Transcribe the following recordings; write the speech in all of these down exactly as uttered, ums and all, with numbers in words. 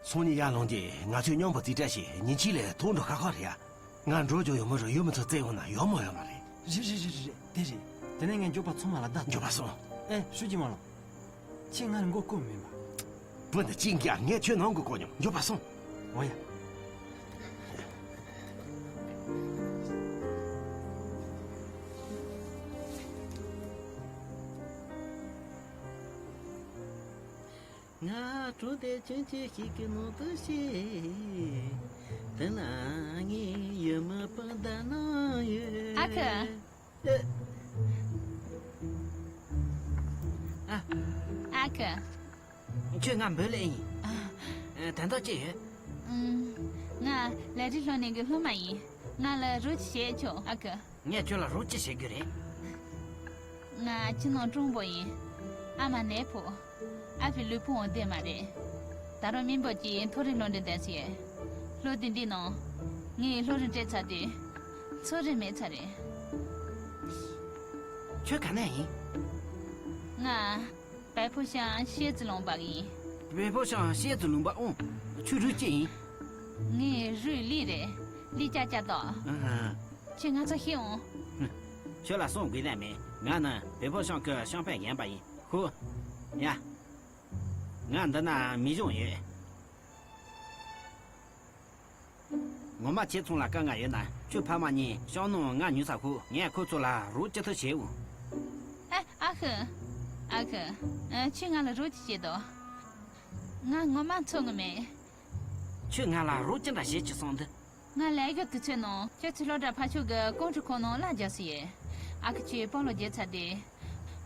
སང་ཉིན་ཡར་ལངས་རྗེས་ང་ཚོས་མཉམ་པོ་རྩིས་སྤྲད་བྱས་ཉིན་གཅིག་ལ་ཐོག་འགྲོ་ཁག་ཁག་རེད་ཡ། ང་འགྲོ་རྒྱུ་ཡོད་མ་རེད། ཡོད་མི་ཚོ་བཙལ་འོང་ན་ཡོང་མ་ཡོད་མ་རེད། རེད་རེད་རེད་རེད། དེ་རེད། དེ་ནས་ངས་མགྱོགས་པ་ཚང་མ་ལ་བརྡ། མགྱོགས་པ་སོང་། ཨེ་ཧྲུའུ་ཅི་མ་ལོ། ཁྱེད་ང་ལ་མགོ་སྐོར་མིན་པ། བུ་འདི་གཅིག་འགྱག་ངས་ཁྱོད་ནང་གི་སྐོར་མྱོང་། མགྱོགས་པ་སོང་། འོ་ཡ། ང་གྲོ་དེ་ཆུང་ཆུང་ཞིག་གི་ནང་དུ་ཤི། དེ་ན་ངའི་ཡུ་མ་པ་ད་ནང་ཡོད། ཨ་ཁུ། ཨ། ཨ་ཁུ། ཁྱོད་ང་འབོད་ལེ་ཡིན། ཨ། ཨ། དོན་དག་ཅི་ཡོད། ཨུམ། ང་ལས་རིགས་སློབ་གནས་ཀྱི་སློབ་མ་ཡིན། ང་ལ་རོགས་ཅིག་བྱེད་ཆོག་ཨ་ཁུ། ངས་ཁྱོད་ལ་རོགས་ཅི་བྱེད་དགོས་རེད། ང་ཕྱི་ནང་གྲོང་པོ་ཡིན། ཨ་མ་ནད་ཕོག་ཨ་ཕའི་ལུས་ཕུང་བ་བདེ་མ་རེད། ད་རུང་མི་འབོར་གྱི་མཐོ་རིམ་སློབ་འབྲིང་བསྡད་ས་ཡོད། ལོ་འདི་འདི་ནང་ངས་སློབ་རིམ་སྤྲད་ཚར་དུས་འཚོ་རིན་མེད་ཚར་རེད། ཁྱོད་ག་ནས་ཡིན། ང་བལ་ཕོ་ཤང་ཤེལ་རྩི་ལུང་པ་ཡིན། བལ་ཕོ་ཤང་ཤེལ་རྩི་ལུང་པ་ཨང་། ཁྱོད་རུས་ཅི་ཡིན། ངའི་རུས་ལི་རེད། ལི་ཅ་ཅ་ཏོ། ཨ་ཧ། ཁྱེད་ང་ཚོ་ཤེས་འོང་། ཧུམ། ཁྱོད་ལ་གསུང་དགོས་ལན་མེད། ང་ནི་བལ་པོ་ཤང་གི་ཤང་པའི་ཡན་པ་ཡིན། ཧུ། ཡ། ང་འདི་ན་མི་གཞུང་ཡོད། ངོ་མ་ཁྱེད་ཚོ་ལ་དཀའ་ངལ་ཡོད་ན་ཁྱོད་ཕ་མ་གཉིས་ཤང་ནང་ང་ཉུལ་ས་ཤོག་ངས་ཁོ་ཚོ་ལ་རོགས་ཅི་ཐུབ་བྱེད་འོང་། ཨ། ཨ་ཧུ། ཨ་ཁུ། ཨ། ཁྱོད་ང་ལ་རོགས་ཅི་བྱེད་དོ། ང་ངོ་མ་འཚོ་ངོ་མེད། ཁྱོད་ང་ལ་རོགས་ཅི་འདྲ་བྱེད་ཀྱི་སོང་འདི། ང་ལས་ཀ་དུས་ཚོད་ནང་ཁྱོད་ཚོའི་སློབ་གྲྭ་ཕར་ཕྱོགས་ཀྱི་ཀོང་ཁྲི་ཁོག་ནང་གླ་རྒྱག་སྲིད་ཡོད། ཨ་ཁུ་ཁྱོད་སྤོ་ལོ་རྒྱག་ཚར་དུས།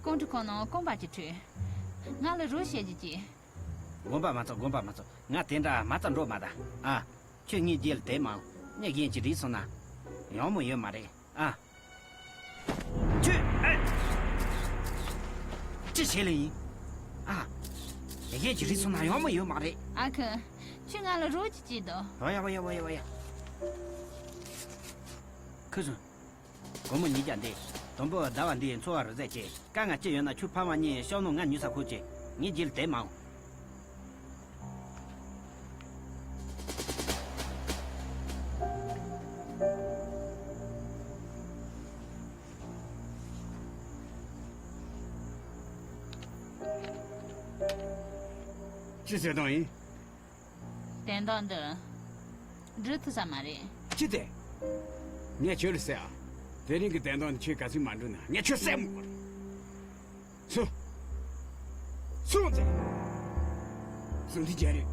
ཀོང་ཁྲི་ཁོག་ནང་རྐང་པ་ཅིག་བྲུས། ང་ལ་རོགས་བྱེད་ཀྱི་ཅི། དགོངས་པ་མ་ཚོམ། དགོངས་པ་མ་ཚོམ། ང་དེ་འདྲ་མ་རྩ་འགྲོ་མ་ད། ཨ། ཁྱོད་ངའི་རྗེས་ལ་དེད་མ་འོང་། ངས་གཞན་གྱིས་རིག་སོང་ན་ཡོང་མི་ཡོད་མ་རེད། ཨ། ཁྱོད། ཨེ། ཅི་བྱེད་ལེ་ཡིན། ཨ། གཞན་གྱིས་རིག་སོང་ན་ཡོང་མི་ཡོད་མ་རེད། ཨ་ཁུ། ཁྱོད་ང་ལ་རོགས་ཅིག་བྱེད་དོ། ཨོ་ཡ་ཨོ་ཡ་ཨོ་ཡ་ཨོ་ཡ། ཁུ་སོང་། སྒོར་མོ་ཉིས་བརྒྱ་འདི། དང་པོ་ཟླ་བ་འདིའི་འཚོ་བ་རོལ་རྩེད་བྱེད། དཀའ་ངལ་ཅི་ཡོད་ན་ཁྱོད་ཕ་མ་གཉིས་ཤང་ནང་ང་ཉུལ་ས་ཤོག་བྱེད། ངའི་རྗེས་ལ་དེད་མ་འོང་། ཅི་ཟེར་དོན་ཡིན། དོན་དག་འདི་འགྲུབ་ཐུབ་ས་མ་རེད། ཅི་སྟེ། ངས་ཁྱོད་ལ་ཟེར་ཨ། དེ་རིང་གི་དོན་དག་འདི་ཁྱོད་ག་ཚོད་མ་འགྲུབ་ན་ངས་ཁྱོད་བསད་མི་དགོས་རེད། སུ། སུ་ཟེར། སུ་འདི་རྒྱལ་རེད།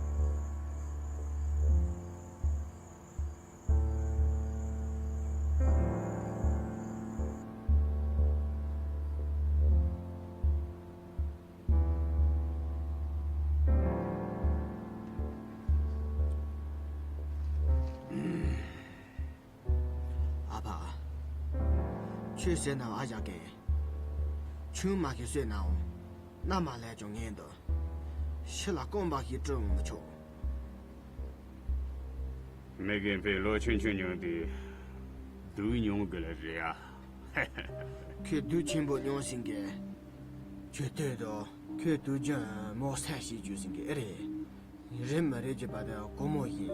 ཨ་ཕ། ཁྱོད་ཟེར་ན་ཨ་ཞག་གིས། ཆུང་མ་ཞིག་གསོས་ནའང་། མནའ་མ་ལས་ཀྱང་ངན་འདུག་ཕྱི་ལ་རྐང་པ་ཞིག་བྲུས་འོང་མི་ཆོག་མི་རྒན་པས་ལོ་ཆུང་ཆུང་མྱོང་དུས་སྡུག་མྱོང་གི་ལ་རེད་ཨ། ཁོས་སྡུག་ཆེན་པོ་མྱོང་ཟིན་གི། ཁྱོད་ལྟོས་དང་ཁོས་དུས་རྒྱུན་མོ་སེམས་ཤིག་འཇུ་ཟིན་གི་ཨེ་རེད། རེད་མི་རེད་ཅེས་པ་དེ་དགོང་མོ་ཡིན།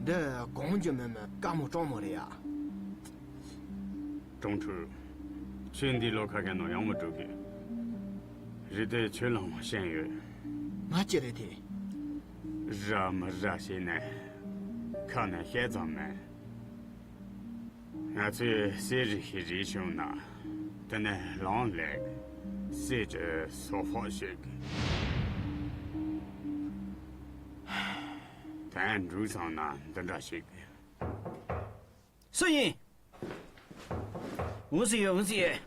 འདི་གང་གི་མི་མི་དཀའ་མོ་སྤྲང་མོ་རེད་ཡ། ཀྲུང་ཁྲུ། ཁྱོད་འདི་ལོ་ཁ་མཁན་ནང་ཡོང་མི་འགྲོ་གི། རེད་དེ་ཁྱོད་ལ་མ་ཤེས་ཡོད། ང་ཅི་རེད་དེ། ར་མི་ར་བྱས་ནས། ཁ་ནས་བཤད་ཙམ་མེད། ང་ཚོས་གསེར་རིགས་ཤིག་རིག་བྱུང་ན། དེ་ནས་ལོང་ལེགས། གསེར་གྱི་སོ་ཕག་ཞིག་དོན་འགྲུབ་སོང་ན་འདི་འདྲ་ཞིག་སུ་ཡིན། འོང་སྲིད་ཡོད། འོང་སྲིད་ཡོད།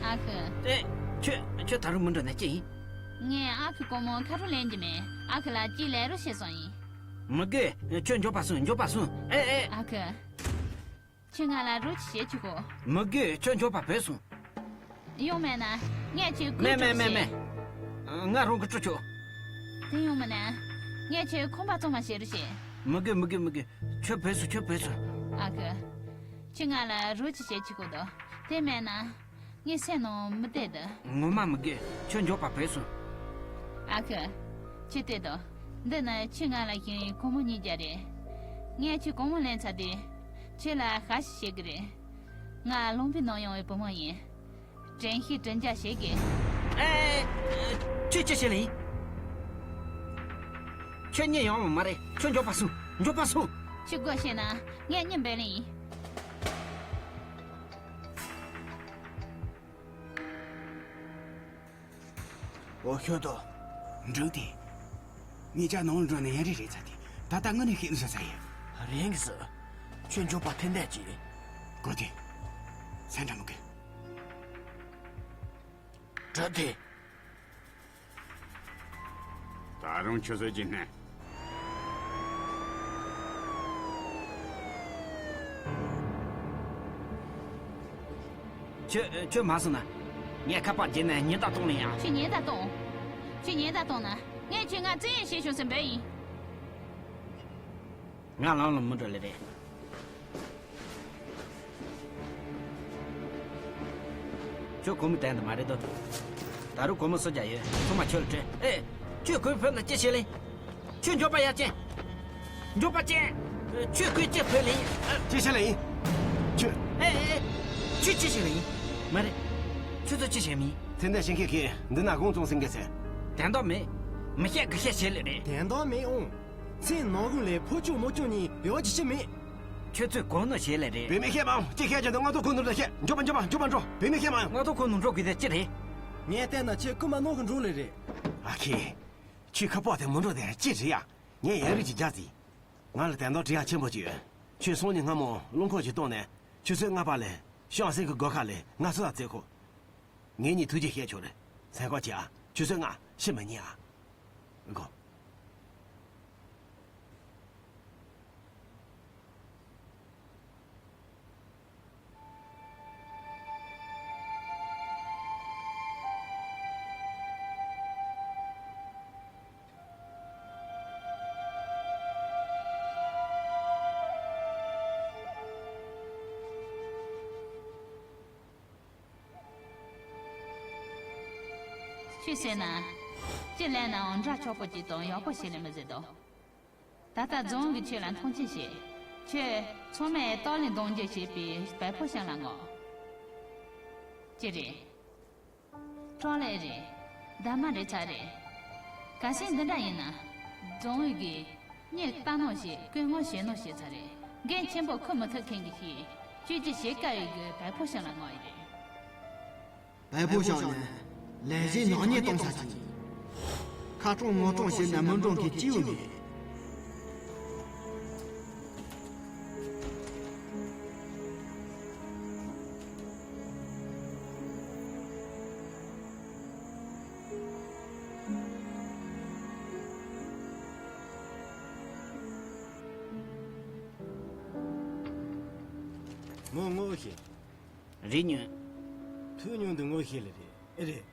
ཨ་ཁུ། ཨེ། ཁྱོད། ཁྱོད་ད་རུང་མུ་འགྲོ་ནས་ཅི་ཡིན། ངས་ཨ་ཁུ་སྒོར་མོ་ཁ་རུ་ལེན་གྱི་མེད། ཨ་ཁུ་ལ་ཅིག་ལས་རོགས་བྱེད་སོང་ཡིན། མི་དགོས། ཁྱོད་མགྱོགས་པ་སོང་། མགྱོགས་པ་སོང་། ཨེ་ཨེ། ཨ་ཁུ། ཁྱོད་ང་ལ་རོགས་ཅིག་བྱེད་ཆོག་གོ། མི་དགོས། ཁྱོད་མགྱོགས་པ་བུད་སོང་། ཡོང་མེད་ན་ངས་ཁྱོད་མེད་མེད་མེད་མེད། ང་རང་གིས་བཀྲུ་ཆོག་དེ་ཡོང་མེད་ན་ངས་ཁྱོད་ཁང་པ་གཙང་མ་བྱེད་རོགས་བྱེད། མི་དགོས། མི་དགོས། མི་དགོས། ཁྱོད་བུད་སོང་། ཁྱོད་བུད་སོང་། ཨ་ཁུ། ཁྱོད་ང་ལ་རོགས་ཅིག་བྱེད་ཆོག་གོ་དོ། དེ་མེད་ན། ངའི་སེམས་ནང་མི་བདེ་འདུག་ངོ་མ་མི་དགོས། ཁྱོད་མགྱོགས་པ་བུད་སོང་། ཨ་ཁུ། ཁྱོད་ལྟོས་དང་། འདི་ནི་ཁྱོས་ང་ལ་བྱིན་པའི་གོང་མོ་ཉིས་བརྒྱ་རེད། ངས་ཁྱོད་གོང་མོ་ལེན་ཚར་དུས། ཁྱོད་ལ་ཧ་ཞིག་བྱེད་ཀྱི་རེད། ང་ལུང་པའི་ནང་ཡོང་བའི་བུ་མོ་ཡིན། དྲན་ཤེས་དྲན་རྒྱག་བྱེད་དགོས། ཨེ། ཁྱོད་ཅི་བྱེད་ལེ་ཡིན། ཁྱོད་གཉིད་ཡོང་བ་མ་རེད། ཁྱོད་མགྱོགས་པ་སོང་། མགྱོགས་པ་སོང་། ཁྱོད་སྒོ་ཕྱེ་ན་ངས་གཉིད་སྦས་ལེ་ཡིན། འོ། ཁྱོད་དོ། འབྲུག་དེ། ངེད་ཅག་ནང་ལ་འགྲོ་ནས་ཡར་རེ་རེ་ཚ་དེ། ད་ལྟ་དངོས་གནས་ཤེས་ནི་ཟ་ས་ཡིན། རེད་གི་ཟེར། ཁྱོད་མགྱོགས་པ་ཐེན་ལྡན་གྱིས། གོ་དེ། སེམས་ཁྲལ་མི་དགོས། གྲུབ་དེ། ད་རུང་ཆུ་ཚོད་ཀྱི་སྣེ། ཁྱོད་ཁྱོད་མ་སོང་ན། ངས་ཁ་པར་བརྒྱབ་ནས་ཉེན་བརྡ་གཏོང་ལེ་ཡིན། ཁྱོད་ཉེན་བརྡ་གཏོང་། ཁྱོད་ཉེན་བརྡ་གཏོང་ན། ངས་ཁྱོད་ང་བཙན་ཡས་བྱེད་བྱུང་ཟེར་འབོད་ཡིན། ང་ལམ་ལ་མི་འགྲོ་ལེ་རེད། ཁྱོད་གོང་མའི་དོན་དུ་མ་རེད་དོ། ད་རུང་གོང་མ་སུ་རྒྱག་ཡོད། ཚང་མ་ཁྱོད་ལ་སྤྲད། ཨེ། ཁྱོད་གོང་མའི་ཕུད་ལ་ཅི་བྱེད་ལེ། ཁྱོད་མགྱོགས་པ་ཡར་ཅན། མགྱོགས་པ་ཅན། ཁྱོད་གོང་ཅི་ཕུད་ལེ། ཅི་བྱེད་ལེ་ཡིན། ཁྱོད། ཨེ་ཨེ། ཁྱོད་ཅི་བྱེད་ལེ་ཡིན། མ་རེད། ཁྱོད་ཚོ་ཅི་བྱེད་མིན། ཚེ་འདས་ཤིང་ཁེ་ཁེ་འདི་ན་དགོང་བཙོང་སེང་གེ་ཟེར། དན་དོ་མེད། མི་བཤད་གི་བཤད་བྱེད་ལེ་རེད། དན་དོ་མེད་འོང་། ཚེ་ནང་ཁུལ་ལས་ཕོ་ཅུང་མོ་ཅུང་གཉིས་ཡོད་ཀྱི་ཅི་མེད། ཁྱོད་ཚོས་གོ་ནོ་བྱེད་ལེ་རེད། བུད་མེད་བཤད་མ་འོང་། ཅི་བཤད་ཀྱང་འདི་ང་ཚོ་ཁོ་ནུར་ལ་བཤད། མགྱོགས་པ་མགྱོགས་པ་མགྱོགས་པ་འགྲོ། བུད་མེད་བཤད་མ་འོང་། ང་ཚོ་ཁོ་ནུར་འགྲོ་དགོས་དེ་ཅི་རེད། ངས་བལྟས་ན་ཁྱེད་རྐུན་མ་ནང་གི་འགྲོ་ལེ་རེད། ཨ་ཁེ། ཁྱོད་ཁ་པོ་དེ་མི་འགྲོ་དེ་ཅི་རེད་ཡ། ངས་ཡན་རིགས་ཀྱི་རྒྱག་ཟིན། ང་ལ་དན་དོ་དྲི་ཡ་ཆེན་པོ་ཅིག་ཡོད། ཁྱོད་སང་ཉིན་སྔ་མོ་རླངས་འཁོར་ཞིག་བཏང་ནས་ཆུ་ཚོད་ལྔ་པ་ལ་ཤང་སེང་གི་སྒོ་ཁ་ལ་ང་ཚོ་ལ་བཙལ་ཁོ། ངེད་གཉིས་ཐུགས་རྗེ་ཆེ་ཆོག་རེད། སེམས་ཁུར་བྱེད་ཨ། ཆུ་ཚོད་ལྔ་ཕྱིན་མི་ཉན་ཨ། གོ། ཁྱོད་ཟེར་ན། ཅི་ལས་ནའང་འདྲ་ཆོག་པོ་ཅིག་དང་ཡག་པོ་ཞིག་ལས་མི་ཟེར་དོ། ད་ལྟ་རྫོང་གིས་ཁྱོད་ལ་མཐོང་ཆེན་བྱེད། ཁྱོད་ཚང་མས་ལྟག་ལས་རྡུང་རྒྱུ་བྱེད་པའི་བལ་པོ་ཞིག་ལ་ངོ་། ཅི་རེད། ཀྲོ་ལེ་རེད། ད་མ་རེད་ཚ་རེད། གལ་སྲིད་འདི་འདྲ་ཡིན་ན། རྫོང་ཨུད་ཀྱིས་གཉེར་ལྟ་ནོ་ཞིག་བཀོད་ངོ་བྱེད་ནོ་བྱེད་ཚ་རེད། འགན་ཆེན་པོ་འཁུར་མི་ཐུབ་མཁན་གྱི་ཞིག་བཅོས་སྒྱུར་བྱེད་དཀའ་བའི་གི་བལ་པོ་ཞིག་ལ་ངོ་ཡི་རེད། བལ་པོ་ཞིག་ནི་ལས་བྱེད་ཉག་ཉེས་གཏོང་ས་ཞིག་ཡིན། ཁ་སྐྲང་ངོ་སྐྲང་བྱས་ན་མི་འགྲོ་མཁན་སྐྱིད་པོ་མེད། མོ་ངོ་ཤེས། རེད་ཉོན། ཐུག་ཉོན་དུ་ངོ་ཤེས་ལེ་རེད། ཨེ་རེད།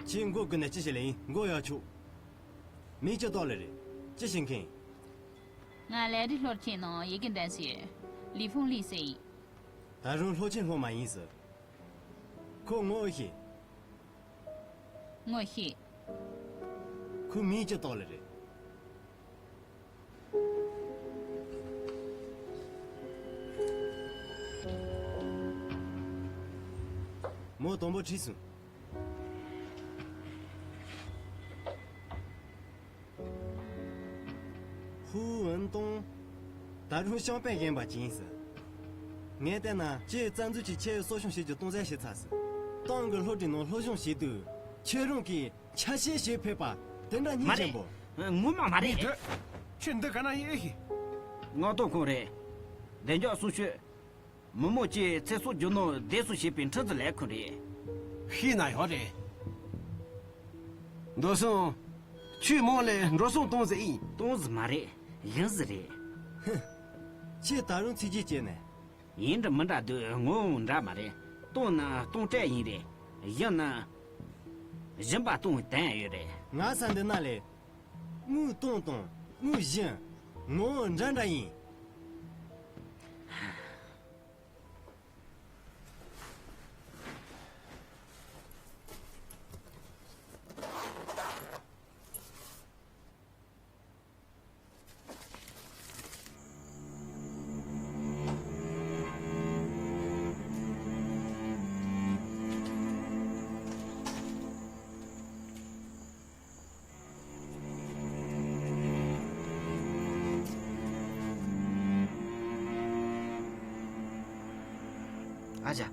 ཁྱེད་མགོ་ཀུན་ནས་ཅི་བྱེད་ལེ་ཡིན། མགོ་ཡག་ཆོག་མི་ཅི་ཏོག་ལེ་རེད། ཅི་བྱེད་མཁན། ང་ལས་རིགས་སློབ་ཆེན་ནང་ཡི་གེ་འགྲན་ཟེར། ལི་ཕུང་ལི་ཟེར་ཡིན། ད་རུང་སློབ་ཆེན་སློབ་མ་ཡིན་ཟེར། ཁོ་ངོ་ཤེས། ངོ་ཤེས། ཁོ་མི་ཅི་ཏོག་ལེ་རེད། མོ་དང་པོ་ཁྲིད་སོང་། ཧུའུ་ཨན་ཏུང་། ད་རུང་ཤང་པན་གཞན་པ་ཅི་ཡིན་ཟེར། ངས་བལྟས་ན་ཁྱེད་རྩ་འཛུགས་ཀྱི་ཆེད་གསོ་སྐྱོང་བྱེད་རྒྱུ་སྟོང་ཟད་བྱེད་ཚར་ཟེར། ཏང་གི་སློབ་གྲྭའི་ནང་སློབ་སྦྱོང་བྱེད་དུས་ཁྱེད་རང་གིས་ཆ་ཤས་ཤིག་ཕེབས་པ་དེ་འདྲ་སྙིང་རྗེ་པོ། མ་རེད། ངོ་མ་མ་རེད། ཁྱོད་འདི་ག་ན་ཡོད་ཤི། ངག་ཐོག་ཁོང་རེད། བདེ་འཇགས་གསུང་ཤོད། མི་མང་གཅིག་ཚེ་སྲོག་རྒྱུ་ནོར་བདེ་སྲུང་བྱེད་པའི་འཕྲིན་ཚུལ་ལས་ཁུངས་རེད། ཤེས་ན་ཡོད་རེད། འགྲོ་སོང་། ཁྱོད་མོ་ལས་འགྲོ་སོང་གཏོང་ཟེར་ཡིན། གཏོང་ཟིག་མ་རེད། བཞེངས་ཟིག་རེད། ཧུ། ཁྱེད་ད་རུང་ཚིག་གཅིག་བྱས་ནས། ཡིན་འདྲ་མིན་འདྲ་འདུག་ངོ་བོ་འདྲ་མ་རེད། གཏོང་ན་གཏོང་སྤྲད་ཡིན་རེད། བཞེངས་ན། བཞེངས་པ་གཏོང་དོན་ཡོད་རེད། ང་ས་འདི་ན་ལས། དངུལ་གཏོང་དང་དངུལ་བཞེངས། ངོ་བོ་འདྲ་འདྲ་ཡིན། ཅི།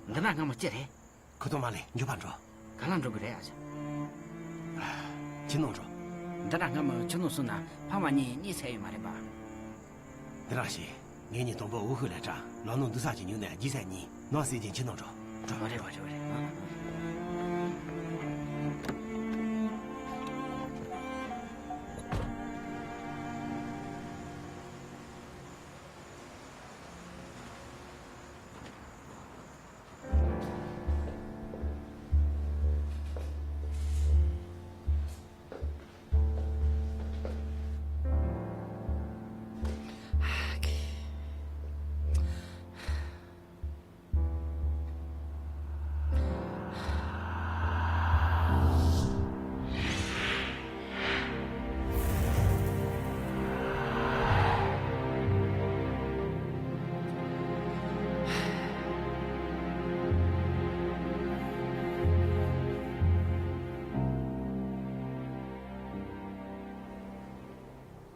འདི་འདྲ་སྔ་མོ་ཅི་རེད། ཁོ་ཐོག་མ་ལས་མགྱོགས་པ་འགྲོ། ག་ལ་འགྲོ་གི་རེད་ཨ་ཅག་ཁྱི་ནང་འགྲོ། འདི་འདྲ་སྔ་མོ་ཁྱི་ནང་སོང་ན་ཕ་མ་གཉིས་གཉིད་སད་ཡོད་མ་རེད་པ། འདི་རང་ཞིག་ངེད་གཉིས་དང་པོ་འུ་ཧུ་ལ་ཀྲ་ལ་ནོ་འདུ་ས་ཅིག་ཉུང་ནས་རྗེས་ས་གཉིས་ནང་སྲིད་ཀྱི་ཁྱི་ནང་འགྲོ། འགྲོ། བ་རེད་བ་རེད་བ་རེད།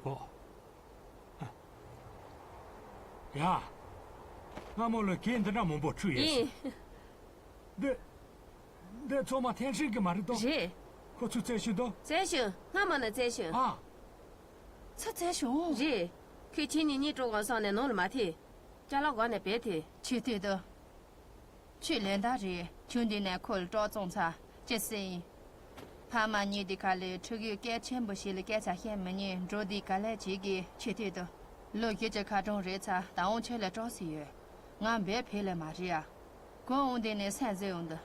ཨོ། ཡ། སྔ་མོ་ལ་གད་འདི་འདྲ་མང་པོ་འཁྲུད་ཡོད། ཡིན། འདི། འདི་ཚང་མ་ཐེན་ཧྲིན་གི་མ་རེད་དོ། རེད། ཁོ་ཚོས་བཙལ་ཤོད་དོ། བཙལ་ཤོད། སྔ་མོ་ནས་བཙལ་ཤོད། ཨ། ཚ་བཙལ་ཤོད། རེད། ཁོས་ཁྱེད་གཉིས་གཉིད་བྲོ་གོང་སོང་ནས་ནང་ལ་མ་ཐེ། ཅ་ལག་སྒོ་ནས་བེད་ཐེ། ཆེ་ཐོས་དོ། ཁྱོད་ལན་དག་རེད། ཁྱོད་འདི་ནས་ཁོ་ལ་སྐྲག་བཙོང་ཚ། ཅི་སེ་ཡིན། ཕ་མ་གཉིས་དེ་ག་ལས་ཕྲུ་གུས་སྐད་ཆེན་པོ་ཞིག་ལ་སྐད་ཆ་བཤད་མི་ཉན། འགྲོ་དེ་ག་ལས་བྱེད་ཀྱི་ཆེ་ཐོས་དོ། ལོ་བཞི་བཅུ་ཁ་གྲངས་རེད་ཚ། ད་འོང་ཁྱོད་ལ་སྐྲག་སེ་ཡོད། ང་བེད་བེད་ལས་མ་རེད་ཨ། ཁོ་འོང་དེ་ནས་སེམས་ཟེར་འོང་དུ།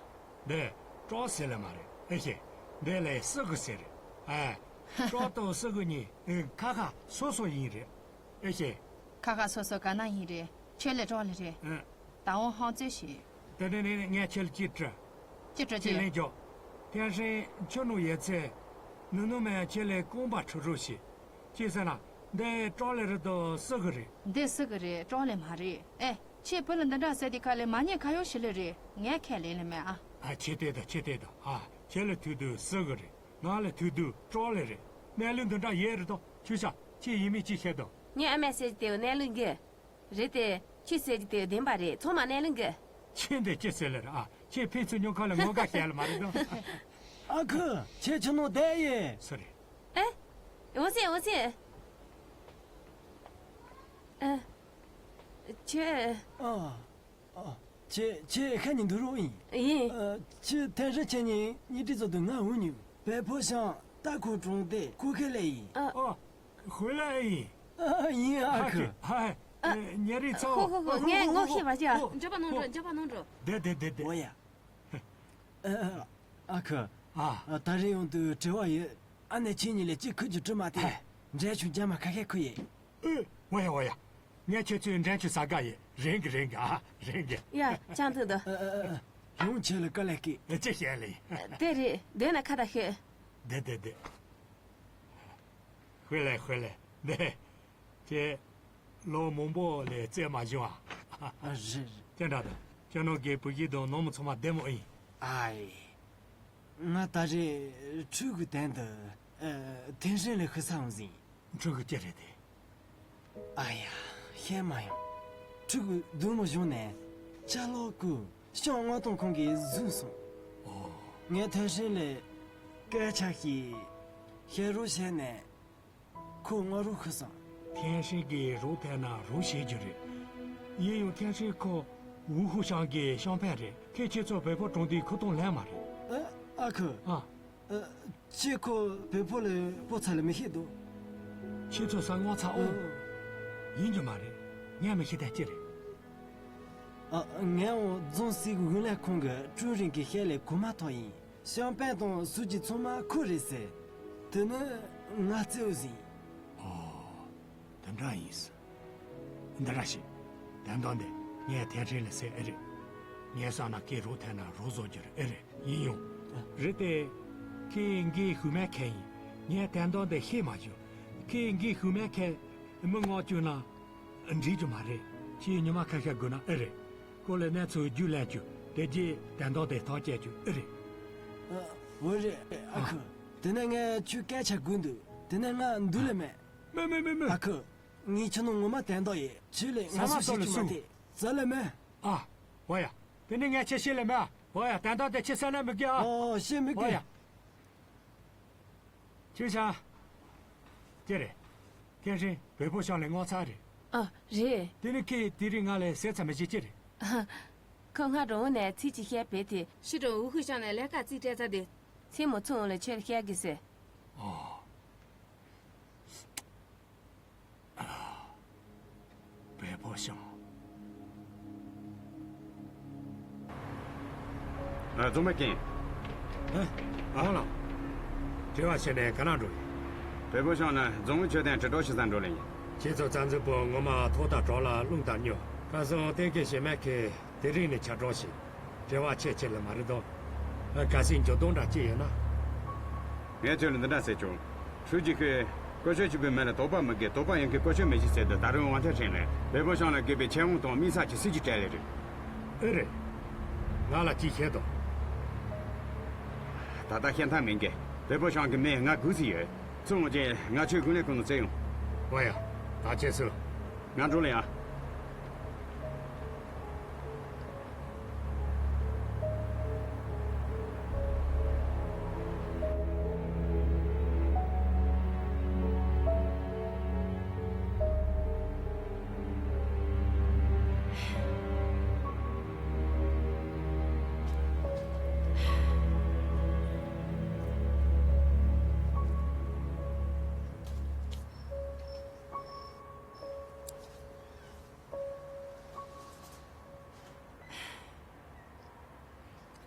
འདི་སྐྲག་སེ་ལས་མ་རེད་ཨེ་ཤེ། འདི་ལས་སྲི་གི་ཟེར་རེད་ཨ། སྐྲག་དང་སྲི་གི་གཉིས་ཁ་ཁ་སོ་སོ་ཡིན་རེད་ཨེ་ཤེ། ཁ་ཁ་སོ་སོ་ག་ན་ཡིན་རེད། ཁྱོད་ལས་སྐྲག་ལས་རེད། ཨ། ད་འོང་ཧང་ཙེ་ཞིག་དེ་ནས་ནས་ངས་ཁྱེད་ལ་ཅི་སྤྲད། ཅི་སྤྲད་ཅི། ཅི་ལན་རྒྱོབ། ཐེན་ཧྲིན་ཁྱོད་ནུ་ཡོད་ཚེ། ནུ་ནུ་མས་ཁྱེད་ལས་རྐང་པ་ཁྲུ་རུ་ཞིག་ཅི་ཟེར་ན། འདི་སྐྲག་ལས་རེད་དོ་སྲི་གི་རེད། འདི་སྲི་གི་རེད། སྐྲག་ལས་མ་རེད། ཨེ། ཁྱེད་བུ་ལ་འདི་འདྲ་ཟེར་དེ་ག་ལས་མ་ཉེས་ཁ་ཡོག་ཞིག་ལས་རེད། ངས་ཁས་ལེན་ལས་མེད་ཨ། ཨ་ཁྱེད་དེ་ད་ཁྱེད་དེ་ད་ཨ། ཁྱེད་ལ་ཐུག་དུས་སྲི་གི་རེད། ང་ལ་ཐུག་དུས་སྐྲག་ལས་རེད། གནས་ལུགས་འདི་འདྲ་ཡོད་རེད་དོ། ཁྱོད་ཤ་ཁྱེད་ཡིན་མིན་ཅི་བཤད་དོ། ངས་ཨ་མས་ཟེར་གྱི་དེའུ་གནས་ལུགས་འགི། རེད་དེ། ཁྱེད་ཟེར་གྱི་དེའུ་བདེན་པ་རེད། ཚང་མ་གནས་ལུགས་འགི། ཁྱེད་འདི་ཅི་ཟེར་ལེ་ར་ཨ། ཁྱེད་ཕན་ཚུན་ཉོ་ཁ་ལ་ངོ་དགའ་བཤད་ལ་མ་རེད་དོ། ཨ་ཁུ། ཁྱེད་ཁྱོད་ནོ་བསྡད་ཡིན། སུ་རེད། ཨེ། འོང་ཟེ་འོང་ཟེ། ཨ། ཁྱེད། ཨ། ཨ། ཁྱེད་ཁྱེད་ཁ་ཉིན་འདུག་རོགས་ཡིན། ཡིན། ཨ། ཁྱེད་ཐེན་ཧྲིན་ཁྱེད་གཉིས་གཉིས་ཀྲི་ཚོ་དུ་ང་འུ་ཉུ་བལ་པོ་ཤང་ཏ་ཁོ་གྲོང་སྡེ་ཁོ་ཁེ་ལེ་ཡིན། ཨ། ཨ། ཧུ་ལེ་ཡིན། ཨ། ཡིན་ཨ་ཁུ། ཧ་ཧ། ཉེ་རིང་ཚོ། ཧོ་ཧོ་ཧོ། ངས་ངོ་ཤེས་པ་བྱ། འཇོག་པ་ནང་འགྲོ། འཇོག་པ་ནང་འགྲོ། བསྡད་བསྡད་བསྡད་བསྡད། འོ་ཡ། ཨ། ཨ་ཁུ། ཨ། ད་རེས་ཡོང་དུས་དྲི་བ་ཡོད། ཨ་ནེ་ཁྱེད་གཉིས་ལས་གཅིག་ཁུར་རྒྱུ་བྲི་མ་ཐེ། འབྲས་ཆུང་རྒྱ་མ་ཁ་ཁེ་ཁུ་ཡེ། ཨེ། འོ་ཡ་འོ་ཡ། ངས་ཁྱེད་ཚོའི་འགྲན་ཆུ་ཟ་དགའ་ཡི། རེད་གི་རེད་གི་ཨ། རེད་གི། ཡ། ཅང་ཐུང་དུ། ཨ་ཨ་ཨ། ཡོང་ཁྱེད་ལ་དཀའ་ལས་ཀི། ཨེ། ཅི་བཤད་ལེ། དེ་རེད། དེ་ན་ཁ་ད་ཤོད། བསྡད་བསྡད་བསྡད། ཧུ་ལེ་ཧུ་ལེ། བསྡད། ཁྱེད་ལོ་མང་པོ་ལས་རྩེད་མ་བྱུང་ཨ། ཨ། རེད་རེད། ཁྱེད་འདྲ་དང་ཁྱེད་ནང་གི་བུ་གཞི་དང་ནང་མི་ཚང་མ་བདེ་མོ་ཡིན། ཨ་ཡེ། ང་ད་རེས་ཕྲུ་གུ་དན་དུ། ཨ། ཐེན་ཧྲིན་ལས་ཤི་ས་འོང་ཟིན། ཕྲུ་གུ་སྐྱེ་རེད་དེ། ཨ་ཡ། ཤེས་མ་ཡོང་། ཕྲུ་གུ་སྡུག་མོ་བྱུང་ནས་ཅ་ལག་ཀུ་ཤང་མངགས་གཏོང་ཁང་གིས་བཟུང་སོང་། ཨོ། ངས་ཐེན་ཧྲིན་ལས་སྐད་ཆ་ཞིག་བཤད་རོགས་བྱས་ནས་ཁོ་མངགས་རོགས་ཤོག་བསམ། ཐེན་ཧྲིན་གྱིས་རོགས་ཐད་ན་རོགས་བྱེད་རྒྱུ་རེད། ཡིན་ཡང་ཐེན་ཧྲིན་ཁོ་ཝུ་ཧུ་ཤང་གི་ཤང་པན་རེད། ཁོས་ཁྱེད་ཚོ་བལ་པོ་གྲོང་སྡེའི་ཁུ་ཏོང་ལེན་མ་རེད། ཨ། ཨ་ཁུ། ཨ། ཨ། ཁྱེད་ཁོ་བལ་པོ་ལ་སྤོ་ཚ་ལ་མི་ཤེས་འདུག་ཁྱེད་ཚོ་ས་ངོ་ཚ་འོང་། ཡིན་རྒྱུ་མ་རེད། ངས་མི་ཤེས་ད་ཅི་རེད། ཨ། ངའང་རྫོང་སྲིད་དབུ་ལས་ཁང་གི་ཀྲུའུ་རིན་གྱི་ཞལ་ལས་གོ་མ་ཐོག་ཡིན། ཤང་པན་དང་སུ་ཅི་ཚང་མ་ཁོ་རེད་ཟེར། དེ་ནི་ང་རྩེའུ་ཟིན། ཨོ། དེ་འདྲ་ཡིན་ཟེར། འདི་འདྲ་ཞིག་དན་ཏོང་འདི་ངས་ཐེན་ཧྲིན་ལ་ཟེར་ཨེ་རེད། ངས་བསམ་ན་ཁོས་རོགས་ཐད་ན་རོགས་བཟོ་རྒྱུ་རེད་ཨེ་རེད། ཡིན་ཡང་། རེད་དེ། ཁོས་འགན་ཤུགས་མེད་ཁེལ་ཡིན། ངས་དན་ཏོང་འདི་ཤེས་མ་བྱུང་། ཁོས་འགན་ཤུགས་མེད་ཁེལ་མི་མངགས་བཅུག་ན་འགྲིག་རྒྱུ་མ་རེད། ཁྱེད་ཉི་མ་ཁ་ཤས་སྒུག་ན་ཨེ་རེད། ཁོ་ལ་གནས་ཚུལ་རྒྱུས་ལེན་རྒྱུ་དེ་རྗེས་དན་ཏོང་དེ་ཐག་བཅད་རྒྱུ་ཨེ་རེད། ཨ། འོ་རེད་ཨ་ཁུ། དེ་ནས་ངས་ཁྱོད་སྐད་ཆ་དགོས་འདུག་དེ་ནས་ང་འདུག་ལེ་མེད། མེད་མེད་མེད་མེད། ཨ་ཁུ། ངས་ཁྱོད་ནང་ངོ་མ་དན་ཏོང་ཡིན། ཁྱོད་ལས་ང་ཟ་མ་སུ་ཞིག་ཏོ་ལ་ཅི་མ་སུ། དེ་ཟ་ལེ་མེད། ཨ། འོ་ཡ། དེ་ནི་ངས་ཁྱེད་ཤེས་ལེ་མ། འོ་ཡ། དན་རྟགས་དེ་ཁྱེད་བསད་ན་མི་དགོས་ཨ། ཨོ། ཤེས་མི་དགོས། འོ་ཡ། ཁྱེད་ཆ། ཀྱེ་རེད། ཐེན་ཧྲིན་བལ་པོ་ཤང་ལ་སྔོ་ཚལ་རེད། ཨ། རེད། དེ་ནི་ཁྱེད་དེ་རིང་ང་ལ་ཟས་ཚ་མི་བྱེད་ཀྱི་རེད། ཁོ་སྔ་དྲོ་བོ་ནས་ཚིག་ཅིག་བཤད་པས་དེ། ཕྱི་དྲོ་ཝུ་ཧུ་ཤང་ནས་ལས་ཀ་རྩིས་སྤྲད་ཚར་དེ། མཚན་མོ་ཚུར་འོང་ལ་ཁྱོད་ལ་བཤད་གི་ཟེར། ཨོ། བལ་པོ་ཤང་། ཨ། རྫོང་དཔོན་རྒན། ཨ། ཨ་ལགས། དྲི་བ་བྱས་ནས་ག་ན་འགྲོ་ཡིན། བལ་པོ་ཤང་ལ་རྫོང་དབུས་མཆོད་རྟེན་དྲིལ་སྒྲོག་ཞུ་ས་འགྲོ་ལེ་ཡིན། ཁྱེད་ཚོ་རྩ་འཛུགས་པོ་ངོ་མ་ཐོག་ཐག་གྲོགས་ལ་རླུང་དང་སྨྱོ། ཁ་སང་བསྟན་རྒྱས་གཞས་མ་ཁེ་དེ་རིང་ནས་ཆ་གྲོགས་ཤིག་དྲི་བ་ཆེ་ཆེ་ལ་མ་རེད་དོ། ཨ། གལ་སྲིད་འགྱུར་ལྡོག་འདྲ་ཅིག་ཡོད་ན། ངས་ཁྱོད་ལ་འདི་འདྲ་ཟེར་ཆོག་ཧྲུའུ་ཅི་ཁོས་ཀོ་ཆོད་ཆེན་པོའི་མི་ལ་དོགས་པ་མི་དགོས། དོགས་པ་ཡོང་མཁན་ཀོ་ཆོད་མི་ཤེས་ཟེར་དུས། ད་རུང་ཝང་ཐེ་ཧྲིན་ལ་བལ་པོ་ཤང་ལ་དགོས་པའི་ཆེ་འོང་དང་དམིགས་བསལ་གྱི་སྲིད་ཇུས་སྤྲད་ལེ་རེད། ཨེ་རེད། ང་ལ་ཅིག་བཤད་དོ། ད་ལྟ་བཤད་ཐབས་མེད་གི། བལ་པོ་ཤང་གི་མི་ང་དགུ་ཙམ་ཡོད། ཚུར་འོང་རྗེས་ང་ཁྱོད་དགུན་ལས་ཁོང་ཚོ་བཙལ་ཡོང་། འོ་ཡ། བདག་ཁྱེད་ཚོ། ང་འགྲོ་ལེ་ཡ།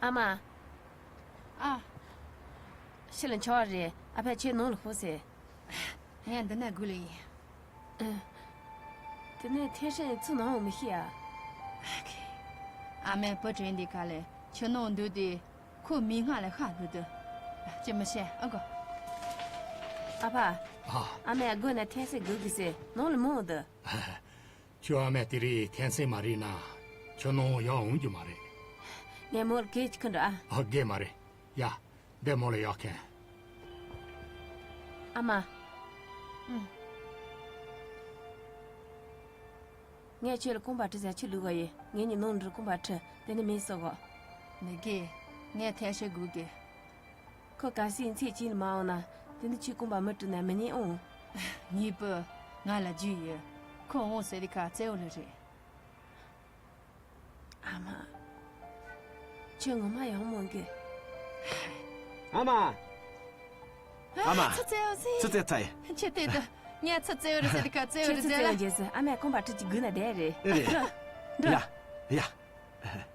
ཨ་མ། ཨ། ཕྱི་ལ་འཆི་བ་རེད། ཨ་ཕས་ཁྱེད་ནང་ལ་ཤོག་ཟེར། ངས་འདི་ན་སྒུག་ལེ་ཡིན། ཨ། དེ་ནས་ཐེན་ཧྲིན་ཚུར་ནང་འོང་མི་ཤེས་ཨ། ཨ་མས་བུ་དྲན་དེ་ག་ལེ་ཁྱོད་ནང་འདུག་དེ། ཁོ་མིག་སྔ་ལ་ཤར་འདུག་དུ། ཅི་མི་ཤེས་ཨ་གོ། ཨ་ཕ། ཨ། ཨ་མས་སྒོ་ནས་ཐེན་ཧྲིན་སྒུག་གི་ཟེར། ནང་ལ་མི་འོང་དུ། ཁྱོད་ཨ་མས་དེ་རིང་ཐེན་ཧྲིན་མ་རིག་ན། ཁྱོད་ནང་ཡར་འོང་རྒྱུ་མ་རེད། ངས་མོ་ལ་སྐད་ཅིག་ཁུར་འགྲོ་ཨ། ཨ། དགོས་མ་རེད། ཡ། འདི་མོ་ལ་ཡར་ཁན། ཨ་མ། ཨུ། ངས་ཁྱོད་ལ་རྐང་པ་འཁྲུ་ཟེར་ཁྱོས་བླུག་ག་ཡེ། ངེད་གཉིས་ནང་འགྲོ་རྐང་པ་འཁྲུ། དེ་ནས་མི་སོ་གོ། མི་དགེ། ངས་ཐལ་ཤེ་དགོས་གི། ཁོ་གལ་སྲིད་ཚེ་གཅིག་ལ་མ་འོང་ན། དེ་ནི་ཁྱོས་རྐང་པ་མི་བཀྲུ་ན་མི་ཉན་འོང་། ངའི་བུ། ང་ལ་རྒྱུས་ཡོད། ཁོ་འོང་ཟེར་དེ་ཁ་བཙལ་བ་ལ་རེད། ཨ་མ། ཁྱོད་ངོ་མ་ཡག་མོ་གི། ཨ་མ། ཨ་མ། ཚུར་བཙལ་བ་ཟེར། ཚུར་བཙལ་ཚར་ཡ། ཁྱེད་དེ་དུ། ངས་ཚུར་བཙལ་བ་རེད་ཟེར་དེ་ཁ་བཙལ་བ་ཁྱོད་རེད་ཚུར་བཙལ་བ་ཟེར། རྗེས་སུ་ཨ་མས་རྐང་པ་འཁྲུ་གཅིག་སྒུག་ན་བསྡད་རེད། ཨེ་རེད། འགྲོ། ཡ། ཡ།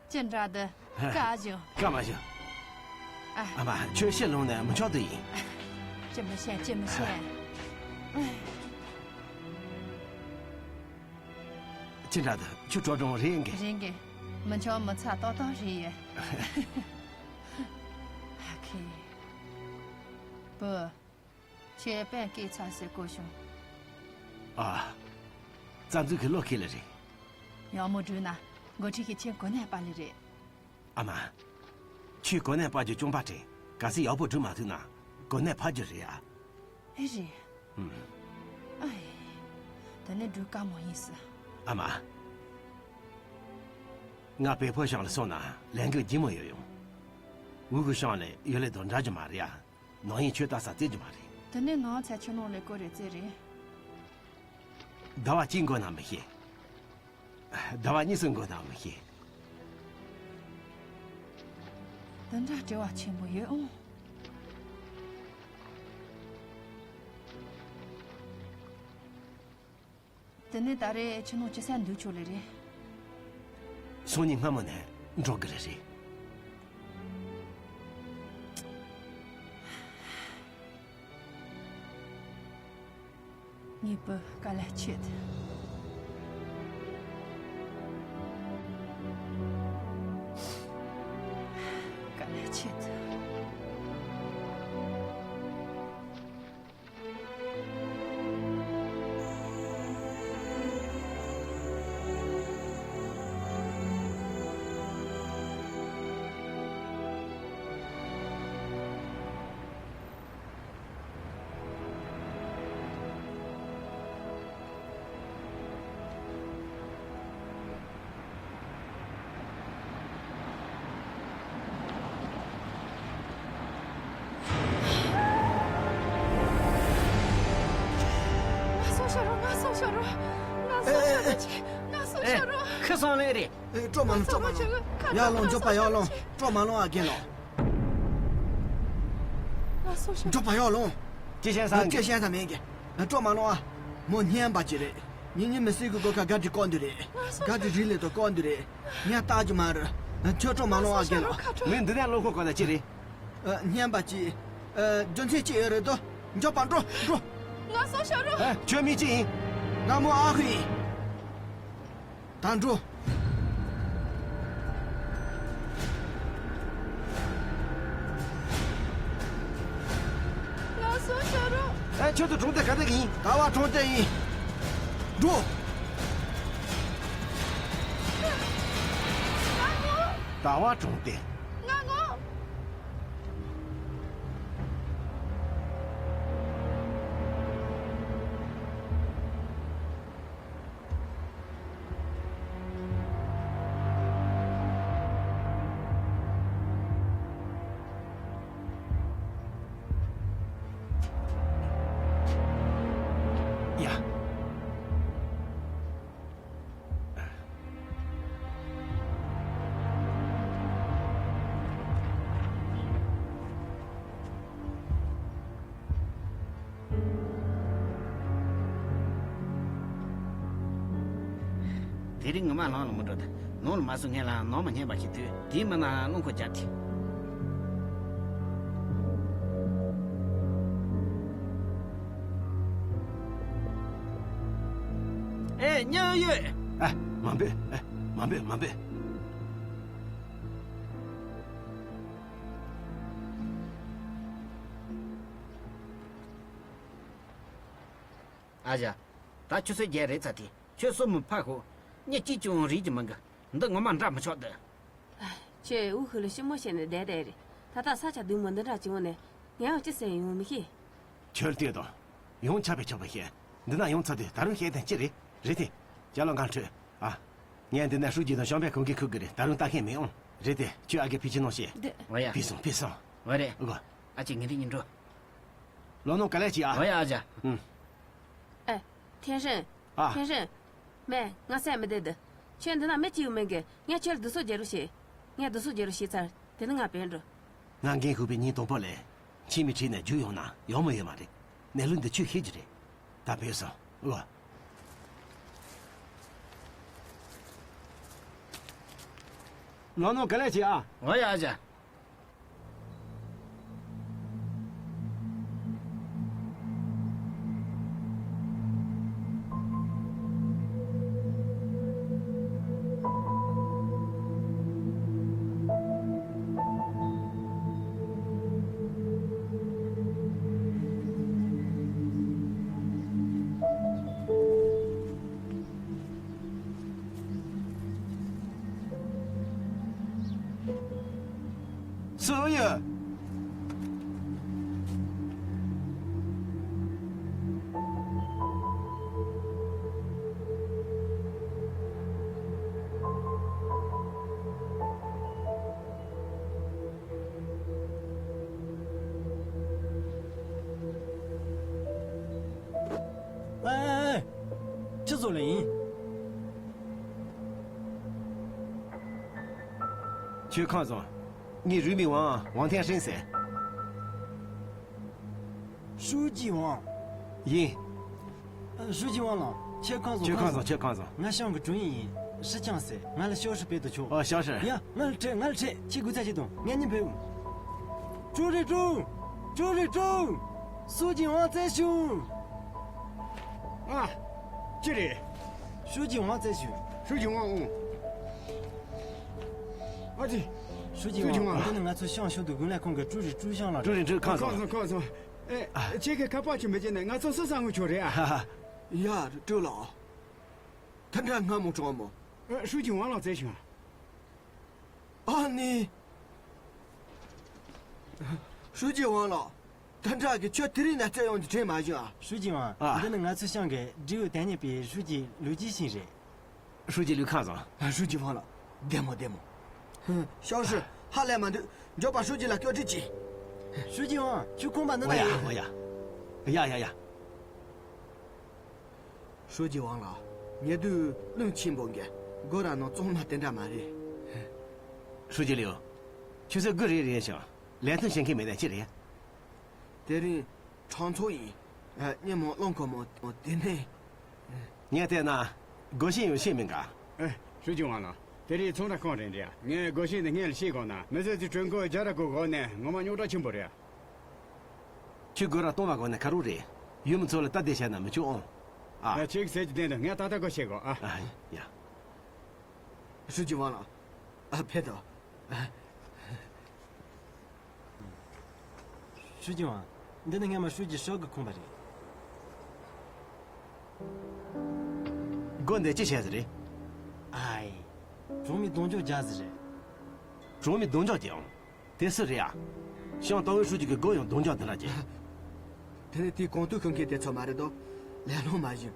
ཅི་འདྲ་འདི། ཀ་བཞིན། ཀ་མ་བཞིན། ཨ། ཨ་མ། ཁྱོད་ཕྱིར་ལོག་ནས་མི་ཆོག་དུ་ཡིན། ཅི་མི་ཤེས། ཅི་མི་ཤེས། ཅི་འདྲ་འདི། ཁྱོད་གྲོགས་སྒྲུང་རེད་གི། རེད་གི། མི་ཆོག་མི་ཚ་ཏོག་ཏོག་རེད་ཡ། ཨ་ཁེ། བུ། ཁྱེད་པན་སྐད་ཚ་ཟེར་གོ་བྱུང་། ཨ། རྩ་འཛུགས་ཀྱི་བློ་ཁེལ་ལེ་རེད། ཡག་མོ་བསྒྲུབས་ན། འགོ་ཁྲིད་ཀྱི་ཁྱེད་གོ་གནས་སྤར་ལེ་རེད། ཨ་མ། ཁྱོད་གོ་གནས་སྤར་རྒྱུ་ཅུང་པ་དྲན། གལ་སྲིད་ཡག་པོ་བསྒྲུབ་མ་ཐུབ་ན། གོ་གནས་འཕར་རྒྱུ་རེད་ཨ། ཨེ་རེད། ཨུམ། ཨ་ཡེ། དེ་ནི་སྒྲུབ་དཀའ་མོ་ཡིན་ས། ཨ་མ། ང་བལ་པོ་ཤང་ལ་སོང་ན་ལས་འགུལ་ལྗིད་མོ་ཡོད་ཡོང་། ཝུ་ཧུ་ཤང་ལ་ཡོད་ལེ་དང་འདྲ་རྒྱུ་མ་རེད་ཨ། ནང་ཡིན་ཆོས་ལྟ་ས་བཙལ་རྒྱུ་མ་རེད། དེ་ནས་ང་ཚ་ཆུ་ནང་ལས་སྐོར་རེ་བཙལ་རེད། ཟླ་བ་གཅིག་འགོར་ན་མི་ཤེས། ཟླ་བ་གཉིས་སུ་འགོར་ན་མི་ཤེས། འདི་འདྲ་བྲེལ་བ་ཆེན་པོ་ཡོད་ཨང་། དེ་ནས་ད་རེས་ཁྱི་ནང་ཅི་ས་འདུག་ཆོག་ལེ་རེད། སང་ཉིན་སྔ་མོ་ནས་འགྲོ་གི་རེད་རེད། ངའི་བུ་དཀའ་ལས་ཆེ་ཐལ། དཀའ་ལས་ཆེ་ཐལ། ཤོག་རོགས། ང་སོང་ཤོག་རོགས་ཅིག་ང་སོང་ཤོག་རོགས། ཁི་སོང་ལེ་རེད། ཨེ། སྤྲོ་མ་ལོང་། སྤྲོ་མ་ལོང་། ཡར་ལོངས། མགྱོགས་པ་ཡར་ལོངས། སྤྲོ་མ་ལོང་ཨ་རྒན་ལགས། ང་སོང་ཤོག་མགྱོགས་པ་ཡར་ལོངས། ཅི་བྱེད་ས། ཅི་བྱེད་ས་མེད་གི། སྤྲོ་མ་ལོང་ཨ། མོ་རྔན་པ་ཅིག་རེད། ཉིན་ཉིན་མི་སྲིད་གི་སྒོ་ཁ་ག་འདྲི་བསྐོར་འདི་རེད། ག་འདྲི་རི་ལི་དུ་བསྐོར་འདི་རེད། ངས་བལྟ་རྒྱུ་མ་རེད། ཁྱོད་སྤྲོ་མ་ལོང་ཨ་རྒན་ལགས། མི་འདི་ནས་ལོག་ཁོ་གོ་ན་ཅི་རེད། ཨ། རྔན་པ་ཅིག་ཨ། རྒྱུ་མཚན་ཅི་ཡོད་རེད་དོ། མགྱོགས་པ་འགྲོ་འགྲོ། ང་སོང་ཤོག་རོགས། ཨ། ཁྱོད་མི་ཅི་ཡིན། ང་མོ་ཨ་ཁུ་ཡིན། ད་འགྲོ། ང་སོང་ཤོག་རོགས། ཨ། ཁྱོད་ཚོ་གྲོང་སྡེ་ག་འདྲ་ཡིན། ཟླ་བ་གྲོང་སྡེ་ཡིན། འགྲོ། ཟླ་བ་གྲོང་སྡེ། ང་ངོ་། ཡ། དེ་རིང་ངོ་མ་ལམ་ལ་མི་འགྲོ་ད། ནང་ལ་མ་སོང་ངས་ལ་ནང་མ་ཉན་པ་ཞིག་དུས་དེའི་མི་ན་རླུང་ཁོ་རྒྱབ་དེ། ཨེ། མཉམ་ཡོད། ཨ། མ་འབོད། ཨ། མ་འབོད། མ་འབོད། ཨ་ཅག་ད་ཆུ་ཚོད་བརྒྱད་རེད་ཚར་དེ། ཁྱོད་སོ་མི་ཕ་ཤོག་མྱི་གཅིག་ཀྱང་རིག་གི་མི་འགི། འདི་ངོ་མ་འདྲ་མི་ཆོག་འདི། ཁྱེད་འུ་ཧུ་ལ་ཞི་མོ་བྱས་ནས་བསྡད་བསྡད་རེད། ད་ལྟ་ས་ཆ་སྡུག་མོ་འདི་འདྲ་བྱུང་ནས་ངས་ཡང་ཅི་ཟེར་ཡོང་མི་ཤེས། ཁྱོད་ལྟོས་དང་། ཡང་ཆ་བས་ཆོག་པ་བཤད། འདི་ན་ཡང་ཚ་དུས་ད་རུང་བཤད་དོན་ཅི་རེད། རེད་དེ། ཅ་ལག་འགའ་འཕྲོད། ཨ། ངས་འདི་ན་ཧྲུའུ་ཅི་དང་ཞང་པའི་ཁོང་གི་ཁུག་གི་རེད། ད་རུང་ལྟ་མཁན་མི་འོང་། རེད་དེ། ཁྱོད་ཨ་གི་ཕི་ཅི་ནང་བཤད། འདི། འོ་ཡ། ཕི་སོང་ཕི་སོང་། འོ་རེད། ཨོ། ཨ་ཅེ་ངས་འདི་ཉིན་འགྲོ། ལོ་ནོ་ག་ལེ་ཅི་ཨ། འོ་ཡ་ཨ་ཅག་ཨུམ། ཨེ། ཐེན་ཧྲིན། ཨ། ཐེན་ཧྲིན། མེ། ང་སེམས་མི་བདེ་འདི། ཁྱོད་འདི་ན་མི་གཅིག་ཡོད་མིན་གི། ངས་ཁྱོད་ལ་སྡུག་སོ་རྒྱལ་རོགས་བྱེད། ངས་སྡུག་སོ་རྒྱལ་རོགས་བྱས་ཚར། དེ་ནི་ང་བེད་འགྲོ། ང་འགན་ཁུར་བའི་ཉིན་དང་པོ་ལས། ཁྱིམ་མི་ཁྲིད་ནས་རྒྱུགས་ཡོང་ན་ཡོང་མི་ཡོད་མ་རེད། གནས་ལུགས་འདི་ཁྱོད་ཤེས་ཀྱི་རེད། ད་བོས་སོང་། ཨོ། ལོ་ནོ་ག་ལེ་ཅི་ཨ། འོ་ཡ་ཨ་ཅག་སུ་ཡོད། ཨེ། ཅི་བཟོ་ལེ་ཡིན། ཁྱོད་ཁམས་བཟང་། ངའི་རུས་མིང་ཝང་ཝང་ཐེན་ཧྲིན་ཟེར། ཧྲུའུ་ཅི་ཝང་། ཡིན། ཧྲུའུ་ཅི་ཝང་ལགས། ཁྱེད་ཁམས་བཟང་། ཁྱོད་ཁམས་བཟང་། ཁྱོད་ཁམས་བཟང་། ང་ཤང་གི་ཀྲུང་ཡིན། ཧྲི་ཅང་ཟེར། ང་ལ་ཞའོ་ཧྲི་སྤེལ་དུ་ཆོག་ཨ། ཞའོ་ཧྲི། ཡ། ང་ལ་ཁྲིད། ང་ལ་ཁྲིད། ཁྱེད་སྒུག་ཚ་ཅིག་དང་། ངས་གཉིད་ཕེབས། ཀྲུའུ་རི་ཀྲུའུ། ཀྲུའུ་རི་ཀྲུའུ། ཧྲུའུ་ཅི་ཝང་བཙལ་བྱུང་། ཨ། ཅི་རེད། ཧྲུའུ་ཅི་ཝང་བཙལ་བྱུང་། ཧྲུའུ་ཅི་ཝང་། ཨོ། ཨ་ཙི། ཧྲུའུ་ཅི་ཝང་། ཧྲུའུ་ཅི་ཝང་། འདི་ནི་ང་ཚོའི་ཤང་ཕྱོགས་བསྡུ་དགོན་ལས་ཁང་གི་ཀྲུའུ་རི་ཀྲུའུ་ཤང་ལགས། ཀྲུའུ་རི་ཀྲུའུ། ཁམས་བཟང་། ཁམས་བཟང་། ཁམས་བཟང་། ཨེ། ཨ། ཁྱེད་ཀྱིས་ཁ་པར་ཅིག་མི་བྱེད་ན་ང་ཚོ་སུ་སང་ངུ་ཆོག་རེད་ཨ། ཧ་ཧ། ཡ། ཀྲུའུ་ལགས། ད་འདྲ་སྔ་མོ་གྲོངས་མོ། ཨ། ཧྲུའུ་ཅི་ཝང་ལགས་བཙལ་བྱུང་། ཨ་ནི། ཧྲུའུ་ཅི་ཝང་ལགས། ད་འདྲ་གི་ཁྱོད་དེ་རིང་ནས་བཙལ་ཡོང་རྒྱུ་དྲན་མ་བྱུང་ཨ། ཧྲུའུ་ཅི་ཝང་། ཨ། འདི་ནི་ང་ཚོའི་ཤང་གི་སྒྲིག་ཨུད་དོན་གཉེར་པའི་ཧྲུའུ་ཅི་ལུའུ་ཅི་ཤིན་རེད། ཧྲུའུ་ཅི་ལུའུ། ཁམས་བཟང་། ཧྲུའུ་ཅི་ཝང་ལགས། བདེ་མོ་བདེ་མོ། ཧུ། ཞའོ་ཧྲི། ཧ་ལས་མ་འདུག་མགྱོགས་པར་ཧྲུའུ་ཅི་ལ་སྐྱོར་དྲི་གྱིས། ཧྲུའུ་ཅི་ཝང་། ཁྱོད་ཁང་པ་འདི་ན་ཡོད། འོ་ཡ། འོ་ཡ། ཡ་ཡ་ཡ། ཧྲུའུ་ཅི་ཝང་ལགས། ཉེ་དུས་བློན་ཆེན་པོ་འགས་སྒོ་ར་ནང་གཙང་མ་དེ་འདྲ་མ་རེད། ཧྲུའུ་ཅི་ལིའུ། ཁྱོད་ཚོས་སྒོ་རེ་རེ་ཞིང་ལས་དོན་བྱེད་མཁན་མེད་ན་ཅི་རེད། དེ་རིང་གྲོང་ཚོ་ཡིན། ཨ། སྙེ་མོ་རླངས་འཁོར་མོ་དེ་ནས། ངས་བལྟས་ན་སྒོ་ཤེས་ཡོད་ཤེས་མིན་ག། ཨེ། ཧྲུའུ་ཅི་ཝང་ལགས། དེ་རིང་ཚོང་ར་ཁང་རེད་འདྲ། ངས་སྒོ་ཤེས་འདི་སྔོན་ལ་ཤེས་གོ་ན། མི་སེར་ཚོས་གྲོན་ཁོལ་རྒྱག་ར་གོ་གོ་ནས་ངོ་མ་རྙོག་དྲ་ཆེན་པོ་རེད། ཁྱོད་སྒོ་ར་སྟོང་བ་གོ་ནས་ཁ་རོག་རེད། ཡུལ་མི་ཚོ་ལ་སྟབས་བདེ་བྱས་ན་མི་ཆོག་ཨང་། ཨ། ཨ། ཁྱེད་ཀྱིས་ཟེར་གྱི་བདེན་འདུག་ངས་ཏག་ཏག་སྒོ་ཕྱེ་གོ། ཨ། ཨ། ཡ། ཧྲུའུ་ཅི་ཝང་ལགས། ཨ། ཕེབས་དང་། ཧྲུའུ་ཅི་ཝང་། འདི་ནི་སྔོན་མ་ཧྲུའུ་ཅི་ཧྲོ་གི་ཁང་པ་རེད། སྒོ་འདི་ཅི་བྱས་ཟིག་རེད། ཨའི། གྲོང་མི་གདུང་རྒྱག་རྒྱག་ཟིག་རེད། གྲོང་མི་གདུང་རྒྱག་རྒྱག་ཨང་། དེ་སུ་རེད་ཨ། ཤང་ཏང་ཝེ་ཧྲུའུ་ཅི་གི་སྒོ་ཡང་གདུང་རྒྱག་འདི་འདྲ་བྱས། དེ་ནི་དེའི་གོང་ཐུག་ཤོད་མཁན་དེ་ཚོ་མ་རེད་དོ། ལས་སླ་མ་ཞིག་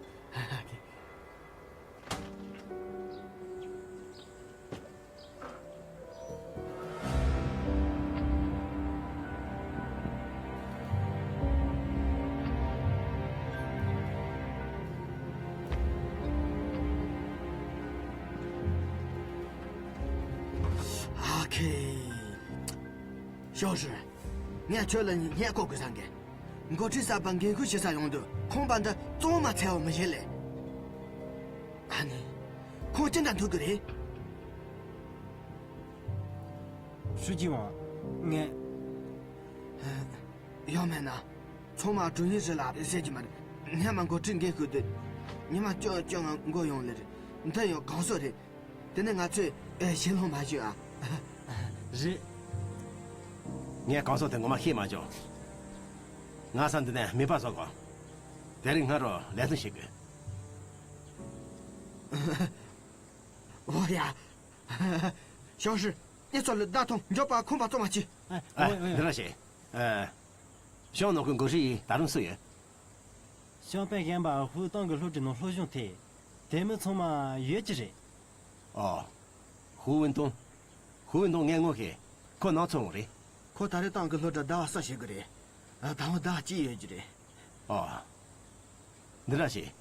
ཨ་ཁེ། ཞའོ་ཧྲི། ངས་ཁྱོད་ལ་སྙད་གོ་དགོས་བསམ་གི། འགོ་ཁྲིད་གསར་པ་འགན་ཁུར་བྱེད་ས་ཡོང་དུས་ཁང་པ་འདི་གཙང་མ་འཚོལ་བ་མི་བྱེད་ལེ། ཨ་ནི། ཁོང་ཅི་འདྲ་འདུག་གི་རེད། ཧྲུའུ་ཅི་ཝང་། ངས། ཡང་མིན་ན། ཚང་མ་ཀྲུའུ་ཡིན་ཧྲི་ལགས་ཟེར་གྱི་མ་རེད། སྔོན་མ་འགོ་ཁྲིད་འགན་ཁུར་དུས། ཉི་མ་བཅོ་བཅོ་ལྔ་འགོར་ཡོང་ལེ་རེད། འདི་ཡང་གང་ཟག་རེད། དེ་ནི་ང་ཚོས་ཨེ་ཞེ་ལྷོང་མ་ཞུ་ཨ། རེད། ངས་གང་ཟག་དེ་ངོ་མ་ཤེས་མ་བྱུང་། ང་ས་འདི་ནས་མེད་པ་བཟོ་དགོས། དེ་རིང་སྔ་དྲོ་ལས་དོན་བྱེད་དགོས། འོ་ཡ། ཞའོ་ཧྲི། ངེད་ཚོ་ལ་བརྡ་ཐོངས། མགྱོགས་པ་ཁང་པ་གཙང་མ་བྱེད། ཨ། འོ་ཡ། འདི་འདྲ་བྱེད། ཨ། ཤང་ནང་གི་འགོ་ཁྲིད་ཡིན། ད་རུང་སུ་ཡོད། ཤང་པན་གཞན་པ་ཧུའུ་ཏང་གི་སློབ་གྲྭའི་ནང་སློབ་སྦྱོང་ཐེབས། དེ་མི་ཚང་མ་ཡོད་ཀྱི་རེད། ཨོ། ཧུའུ་ཝུན་ཏུང་། ཧུའུ་ཝུན་ཏུང་ངས་ངོ་ཤེས། ཁོ་ནང་ཚོ་རེད། ཁོ་ད་རེས་ཏང་གི་སློབ་གྲྭ་ཟླ་བ་གསུམ་བྱེད་གི་རེད། ཨ། ད་བར་ཟླ་གཅིག་ཡོད་ཀྱི་རེད། ཨོ། འདི་འདྲ་བྱེད།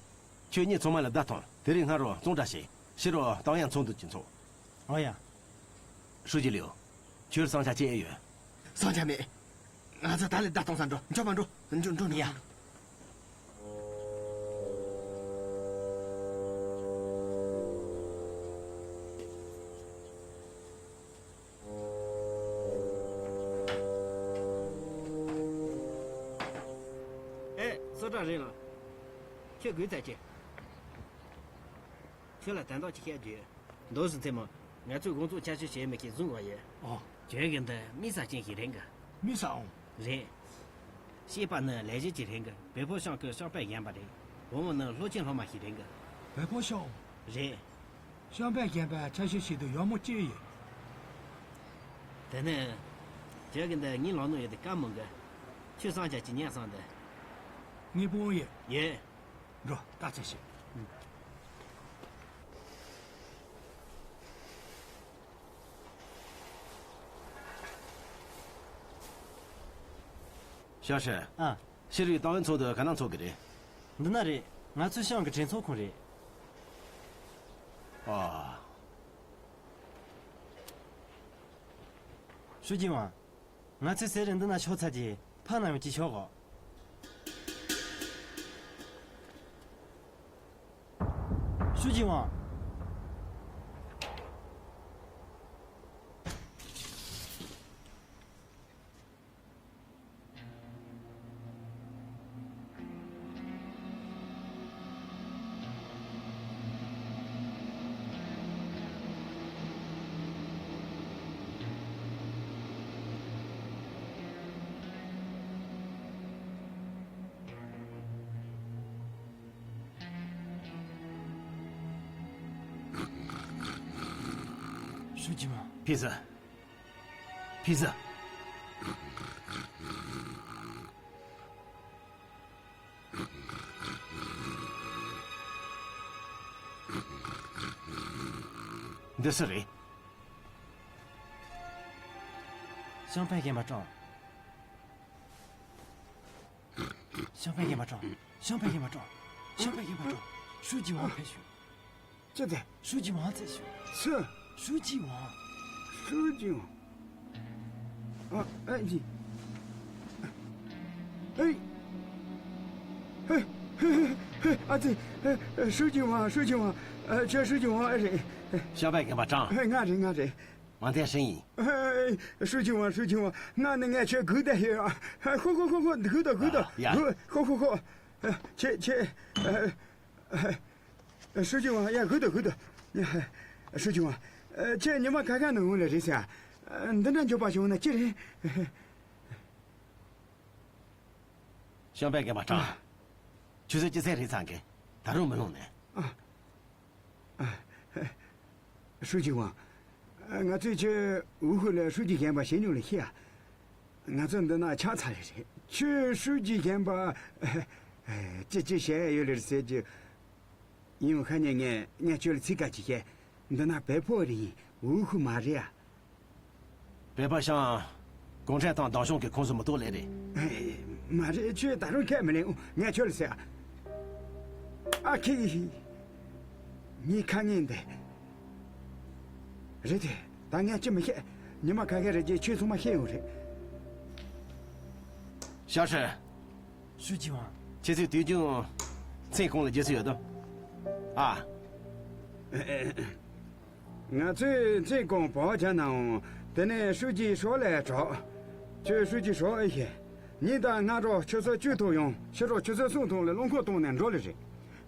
ཁྱོད་གཉིས་ཚང་མ་ལ་བརྡ་ཐོངས། དེ་རིང་སྔ་དྲོ་གཙང་སྦྲ་བྱེད། ཕྱི་དྲོ་ཏང་ཡང་ཚོགས་འདུ་གཅིག་འཚོགས། ཨོ་ཡ། ཧྲུའུ་ཅི་ལིའུ། ཁྱོད་བསམ་འཆར་ཅི་ཡོད། བསམ་འཆར་མེད། ང་ཚོ་ད་ལས་བརྡ་གཏོང་ས་འགྲོ། མགྱོགས་པ་འགྲོ། འགྲོ་འགྲོ་འགྲོ། ཡ། ཨེ། སུ་དྲག་རེད་ལགས། ཁྱོད་དགོས་ཚར་ཅི། ཁྱོད་ལ་དོན་དག་ཅིག་བཤད་རྒྱུ་ཡོད། འདུག་སེ་མཚན་མོ། ང་ཚོས་དགོང་ཚོགས་ཆ་ཤས་བྱས་མི་ཁྱེད་བཟུང་བ་ཡོད། ཨོ། ཁྱོད་ཀྱི་འདི་དམིགས་བསལ་ཅན་ཞིག་རེད་གི། དམིགས་བསལ་ཨང་། རེད། གཅེས་པ་ནི་ལས་བྱེད་ཅིག་རེད་གི། བལ་པོ་ཤང་གི་ཤང་པན་གཞོན་པ་རེད། བུ་མོ་ནི་སློབ་ཆེན་སློབ་མ་ཞིག་རེད་གི། བལ་པོ་ཤང་། རེད། ཤང་པན་གཞོན་པ་ཆ་ཤས་ཤིག་ཏུ་ཡག་མོ་ཅི་ཡོད། དེ་ནས། ཁྱོད་ཀྱི་འདི་ངའི་ལག་ནང་ཡོད་དེ་བཀའ་མོལ་གི། ཁྱོད་བསམ་འཆར་ཅིག་ཉན་བསམ་དེ། ངའི་དཔང་ཡོད། ཡོད། འགྲོ། ལྟ་ཅི་ཞིག་ཞའོ་ཧྲི། ཨ། ཕྱི་དྲོའི་ཏང་ཡོན་ཚོགས་འདུ་ག་ན་འཚོགས་ཀྱི་རེད། འདི་ན་རེད། ང་ཚོའི་ཤང་གི་གྲོས་ཚོགས་ཁང་རེད། ཨ། ཧྲུའུ་ཅི་ཝང་། ང་ཚོའི་ཟས་རིགས་འདི་ན་ཤོག་ཚར་རྗེས་ཕར་ནང་ཡང་ཅིག་ཤོག་གོ། ཧྲུའུ་ཅི་ཝང་། ཧྲུའུ་ཅི་ཝང་། ཕི་ཟི། ཕི་ཟི། འདི་སུ་རེད། ཤང་པན་གཞོན་པ་ཀྲང་། ཤང་པན་གཞོན་པ་ཀྲང་། ཤང་པན་གཞོན་པ་ཀྲང་། ཤང་པན་གཞོན་པ་ཀྲང་། ཧྲུའུ་ཅི་ཝང་ཕེབས་བྱུང་། ཅི་སྟེ། ཧྲུའུ་ཅི་ཝང་བཙལ་བྱུང་། སུ། ཧྲུའུ་ཅི་ཝང་། ཧྲུའུ་ཅི་ཝང་། ཨ། ཨ་ཅི། ཨེ། ཧེ། ཧེ། ཧེ། ཨ་ཙི། ཧྲུའུ་ཅི་ཝང་། ཧྲུའུ་ཅི་ཝང་། ཨ། ཁྱོད་ཧྲུའུ་ཅི་ཝང་ཨེ་རེད། ཤམ་པའི་རྒན་པ་ཀྲང་། ང་རེད། ང་རེད། ཝང་ཐན་ཧྲིན་ཡིན། ཧྲུའུ་ཅི་ཝང་། ཧྲུའུ་ཅི་ཝང་། ང་ནི་ངས་ཁྱོད་སྒུག་བསྡད་ཡོད། ཨ། ཤོག་ཤོག་ཤོག་ཤོག་སྒུག་དང་སྒུག་དང་། ཨ། ཡ། སྒུག་ཤོག་ཤོག་ཤོག་ཁྱེད་ཁྱེད། ཧྲུའུ་ཅི་ཝང་། ཡ། སྒུག་དང་སྒུག་དང་། ཧྲུའུ་ཅི་ཝང་། ཁྱེད་ཉི་མ་ག་ག་ནས་འོང་ལེ་རེད་ཟེར། འདི་འདྲ་མགྱོགས་པ་བྱུང་ན་ཅི་རེད། ཤམ་པའི་རྒན་པ་ཀྲང་། ཨ། ཆུ་ཚོད་ཅི་ཙམ་རེད་ཚང་གི། ད་རུང་མི་ལོང་ནས། ཨ། ཨ། ཧྲུའུ་ཅི་ཝང་། ང་ཚོས་ཁྱོད་ཝུའུ་ཧུ་ལ་ཧྲུའུ་ཅི་ཞན་པ་བྱེད་མྱོང་ལ་ཤེས་ཨ། ང་ཚོ་འདི་ན་ཆགས་ཚར་ལེ་རེད། ཁྱོད་ཧྲུའུ་ཅི་ཞན་པ་ཅི་ཅི་བྱས་ཡོད་ལེ་རེད་ཟེར་གྱི། ཡིན་ཡང་ཁ་ཉིན་ངས་ངས་ཁྱོད་ལ་ཚིག་ཁ་ཅིག་བཤད། འདི་ན་བལ་པོ་རེད། ཡིན། ཝུའུ་ཧུ་མ་རེད་ཨ། བལ་པོ་ཤང་གུང་ཁྲན་ཏང་ཏང་གཞུང་གི་ཁོངས་སུ་མི་གཏོགས་ལེ་རེད། ཨེ། མ་རེད། ཁྱོད་ད་རུང་ཁས་མི་ལེན། ཨུ། ངས་ཁྱོད་ལ་ཟེར་ཨ། ཨ་ཁེ། ངའི་ཁ་ངན་འདི། རེད་དེ། ད་ངས་ཅི་མི་ཤེས། ཉི་མ་ག་གེ་རེད་ཅེས་ཁྱོད་ཚང་མ་ཤེས་ཡོང་རེད། ཤ་ཧྲི། ཧྲུའུ་ཅི་ཝང་། ཁྱེད་ཚོས་དུས་རྒྱུན་མཚན་གང་ལ་རྒྱུ་ཚོད་ཡོད་དམ། ཨ། ང་ཚོས་མཚན་གང་བག་བྱ་ནའང་དེ་ནས་ཧྲུའུ་ཅི་ཧྲོ་ལས་གྲགས། ཁྱོད་ཧྲུའུ་ཅི་ཧྲོ་ཨེ་ཤེས། ཉིན་ལྟར་སྔ་དྲོ་ཆུ་ཚོད་བཅུ་ཐོག་ཡང་ཕྱི་དྲོ་ཆུ་ཚོད་གསུམ་ཐོག་ལ་རླངས་འཁོར་བཏང་ནས་འགྲོ་ལེ་རེད།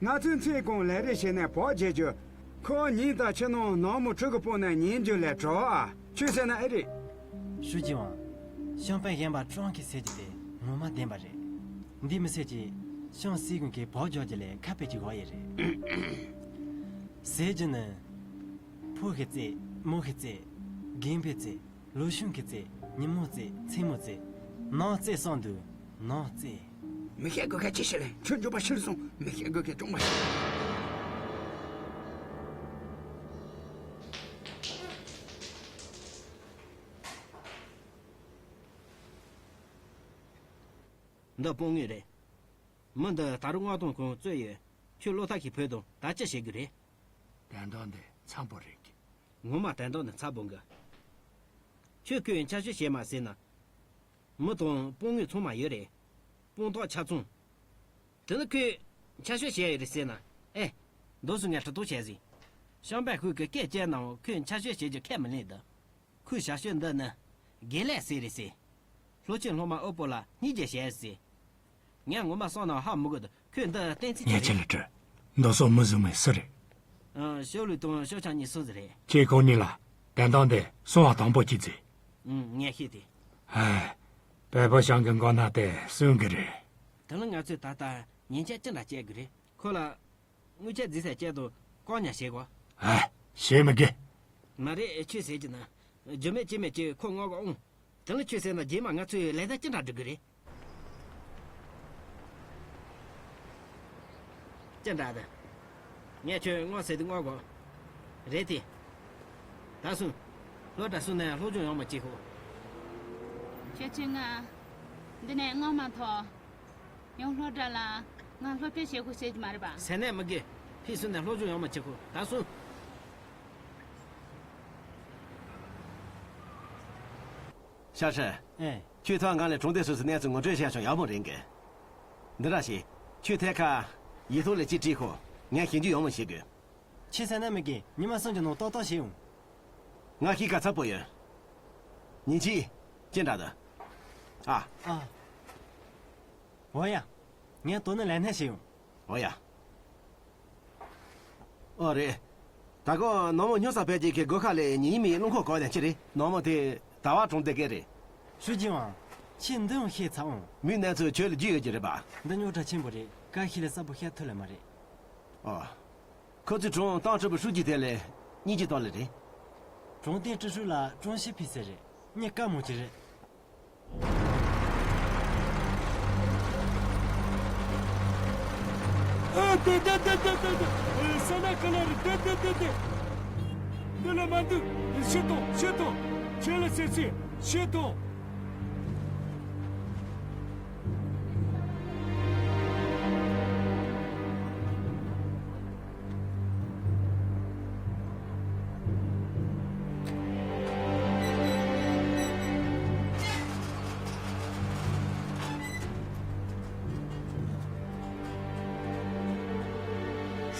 ང་ཚོས་མཚན་གང་ལས་རེས་བྱས་ནས་བག་བྱེད་རྒྱུ། ཁོ་ཉིན་ལྟར་ཕྱི་ནང་ནང་མི་ཕྲུ་གུ་སྤུན་ནས་ཉན་རྒྱུ་ལས་གྲགས་ཨ། ཁྱོད་ཟེར་ན་ཨེ་རེད། ཧྲུའུ་ཅི་ཝང་། ཤམ་པའི་ཞན་པ་ཀྲང་གིས་ཟེར་རྒྱུ་དེ་ངོ་མ་བདེན་པ་རེད། འདི་མི་ཟེར་གྱི། ཤང་སྲིད་གཞུང་གིས་བག་རྒྱག་རྒྱུ་ལས་ཁ་ཕེབས་ཀྱི་གོ་ཡི་རེད། ཟེར་རྒྱུ་ནི། ཕོ་ཤི་རྩེ། མོ་ཤི་རྩེ། རྒན་པོའི་རྩེ། ལོ་ཆུང་གི་རྩེ། ཉིན་མོ་རྩེ། མཚན་མོ་རྩེ། ནང་རྩེ་སོང་དུས་ནང་རྩེ། མི་ཤེས་དགོས་མཁན་ཅི་ཞིག་ལས་ཁྱོད་འགྱོད་པ་ཤི་ལ་སོང་། མི་ཤེས་དགོས་མཁན་ཅུང་མ་ཤེས། འདི་དཔོན་ངོས་རེད། མི་འདི་ད་རུང་མངགས་གཏོང་ཁང་བཙུགས་ཡོད། ཁྱོད་བློ་ཐབས་ཤིག་ཕུལ་དང་། ད་ཅི་བྱེད་དགོས་རེད། དོན་དག་འདི་ཚ་པོ་རེད་གི། ངོ་མ་དོན་དག་འདི་ཚ་པོ་གི། ཁྱོད་ཁོས་འཆར་གཞི་བྱེད་མ་ཟེར་ན། མི་དང་དཔོན་ངོས་ཚང་མ་ཡོད་རེད། དཔང་རྟགས་ཆ་ཚང་། དེ་ནི་ཁོས་འཆར་གཞི་བྱས་ཡོད་རེད་ཟེར་ན། ཨེ། འདུག་སེ་ངས་ཁྲི་ཐོག་བྱས་ཟིན། ཤམ་པའི་ཧུའུ་གི་སྐད་བཅད་ནའང་ཁོས་འཆར་གཞི་བྱེད་རྒྱུ་ཁས་མི་ལེན་འདུག་ཁོས་བྱ་སྤྱོད་འདི་ནི་དགེ་ལས་ཟེར་རེད་ཟེར། སློབ་ཆེན་སློབ་མ་ཨོ་པོ་ལ་སྙིང་རྗེ་བྱས་ཟེར། ངས་ངོ་མ་བསམ་ནའང་ཧ་མི་གོ་འདུག་ཁོས་འདི་གཏན་ཚིགས་ངས་ཅི་ལ་སྤྲད། འདི་ཚོ་མི་བཟོ་མི་སུ་རེད། ཨ། ཤོ་ལུ་དང་ཤོ་ཆང་གཉིས་སུ་ཟིག་རེད། ཁྱེད་ཁོང་གཉིས་ལ་དོན་དག་འདི་གསང་བ་དང་པོ་གཅིག་མཛད། ཨང་། ངས་ཤེས་ཏེ། ཧེ། བལ་པོ་ཤང་གི་མགོ་ནག་དེ་གསུང་གི་རེད། དེ་ལ་ང་ཚོས་ད་ལྟ་ཉེས་ཆད་ཅི་འདྲ་བཅད་དགོས་རེད། ཁོ་ལ་དངུལ་ཆད་རྫིས་ཟེར་བཅད་དང་བཀག་ཉར་བྱེད་དགོས། ཨ། བྱེད་མི་དགོས། མ་རེད། ཁྱོད་ཟེར་གྱི་ན། རྒྱུ་མེད་རྐྱེན་མེད་ཀྱིས་ཁོ་མངགས་གི་ཨང་། དེ་ལ་ཁྱོད་ཟེར་ན་རྗེས་མ་ང་ཚོས་ལས་ཀ་ཅི་འདྲ་སྒྲུབ་དགོས་རེད། ཅི་འདྲ་དེ། ངས་ཁྱོད་མངགས་ཟེར་དུས་མངགས་གོ། རེད་དེ། ད་སོང་། སློབ་གྲྭ་སོང་ནས་སློབ་སྦྱོང་ཡག་མོ་བྱེད་ཤོག་ཁྱེད་ཚོས་ང་འདི་ནས་མངགས་མ་ཐུབ། ཡང་སློབ་གྲྭ་ལ་ང་སློབ་སྤྱོད་བྱེད་དགོས་ཟེར་གྱི་མ་རེད་པ། ཟེར་ནས་མི་དགོས། ཕར་སོང་ནས་སློབ་སྦྱོང་ཡག་མོ་བྱེད་ཤོག་ད་སོང་། ཤ་ཧྲི། ཨེ། ཁྱོད་ཐོག་ང་ལ་གྲོང་སྡེ་སོ་སོའི་གནས་ཚུལ་ངོ་སྤྲོད་བྱས་ཤོག་ཡག་མོ་རེད་གི། འདི་འདྲ་བྱེད། ཁྱོད་ཐད་ཀར་ཡིག་ཐོག་ལ་ཅིག་བྲིས་ཤོག་ངས་ཞིབ་འཇུག་ཡག་མོ་བྱེད་དགོས། ཁྱེད་ཟེར་ན་མི་དགོས། ཉི་མ་གསུམ་གྱི་ནང་ཏག་ཏག་བྱེད་ཡོང་། ང་ཤེས་ཀ་ཚ་པོ་ཡོད། ཉིན་གཅིག་ཅི་འདྲ་འདུག་ཨ། ཨ། འོ་ཡ། ངས་དོ་ནི་ལན་སྣེ་བྱེད་ཡོང་། འོ་ཡ། ཨོ་རེད། ད་གོ་ནང་མོ་སྨྱོ་ས་བས་ཀྱི་གི་སྒོ་ཁ་ལས་ཉི་མའི་རླུང་ཁོག་གོ་ནས་ཅི་རེད། ནང་མོ་དེ་ཟླ་བ་གྲོང་སྡེ་གི་རེད། ཧྲུའུ་ཅི་ཝང་། ཁྱེད་འདི་ཡང་ཤེས་ཚར་འོང་། མིའི་གནས་ཚུལ་ཁྱོད་ལ་རྒྱུས་ཡོད་ཀྱི་རེད་པ། འདི་རྙོག་དྲ་ཆེན་པོ་རེད། བཀའ་ཤིག་ལ་གསལ་པོ་བཤད་ཐུབ་ལེ་མ་རེད། ཨོ། ཁོ་ཚོས་གྲོང་ཏང་ཀྲི་པུའུ་ཧྲུའུ་ཅི་དེ་ལ་སྙིང་རྗེ་བཏང་ལེ་རེད། གྲོང་སྡེའི་ཀྲི་ཧྲུའུ་ལ་ཀྲོང་ཤི་ཕི་ཟེར་རེད། མྱི་དཀའ་མོ་ཅིག་རེད། ཨ། དེ་དེ་དེ་དེ་དེ་དེ། ས་ན་ག་ལ་རེད། དེ་དེ་དེ་དེ། འདི་ལ་མ་འདུག་ཕྱིར་གཏོང་། ཕྱིར་གཏོང་། ཁྱེད་ལ་བཤད་ཚེ་ཕྱིར་གཏོང་།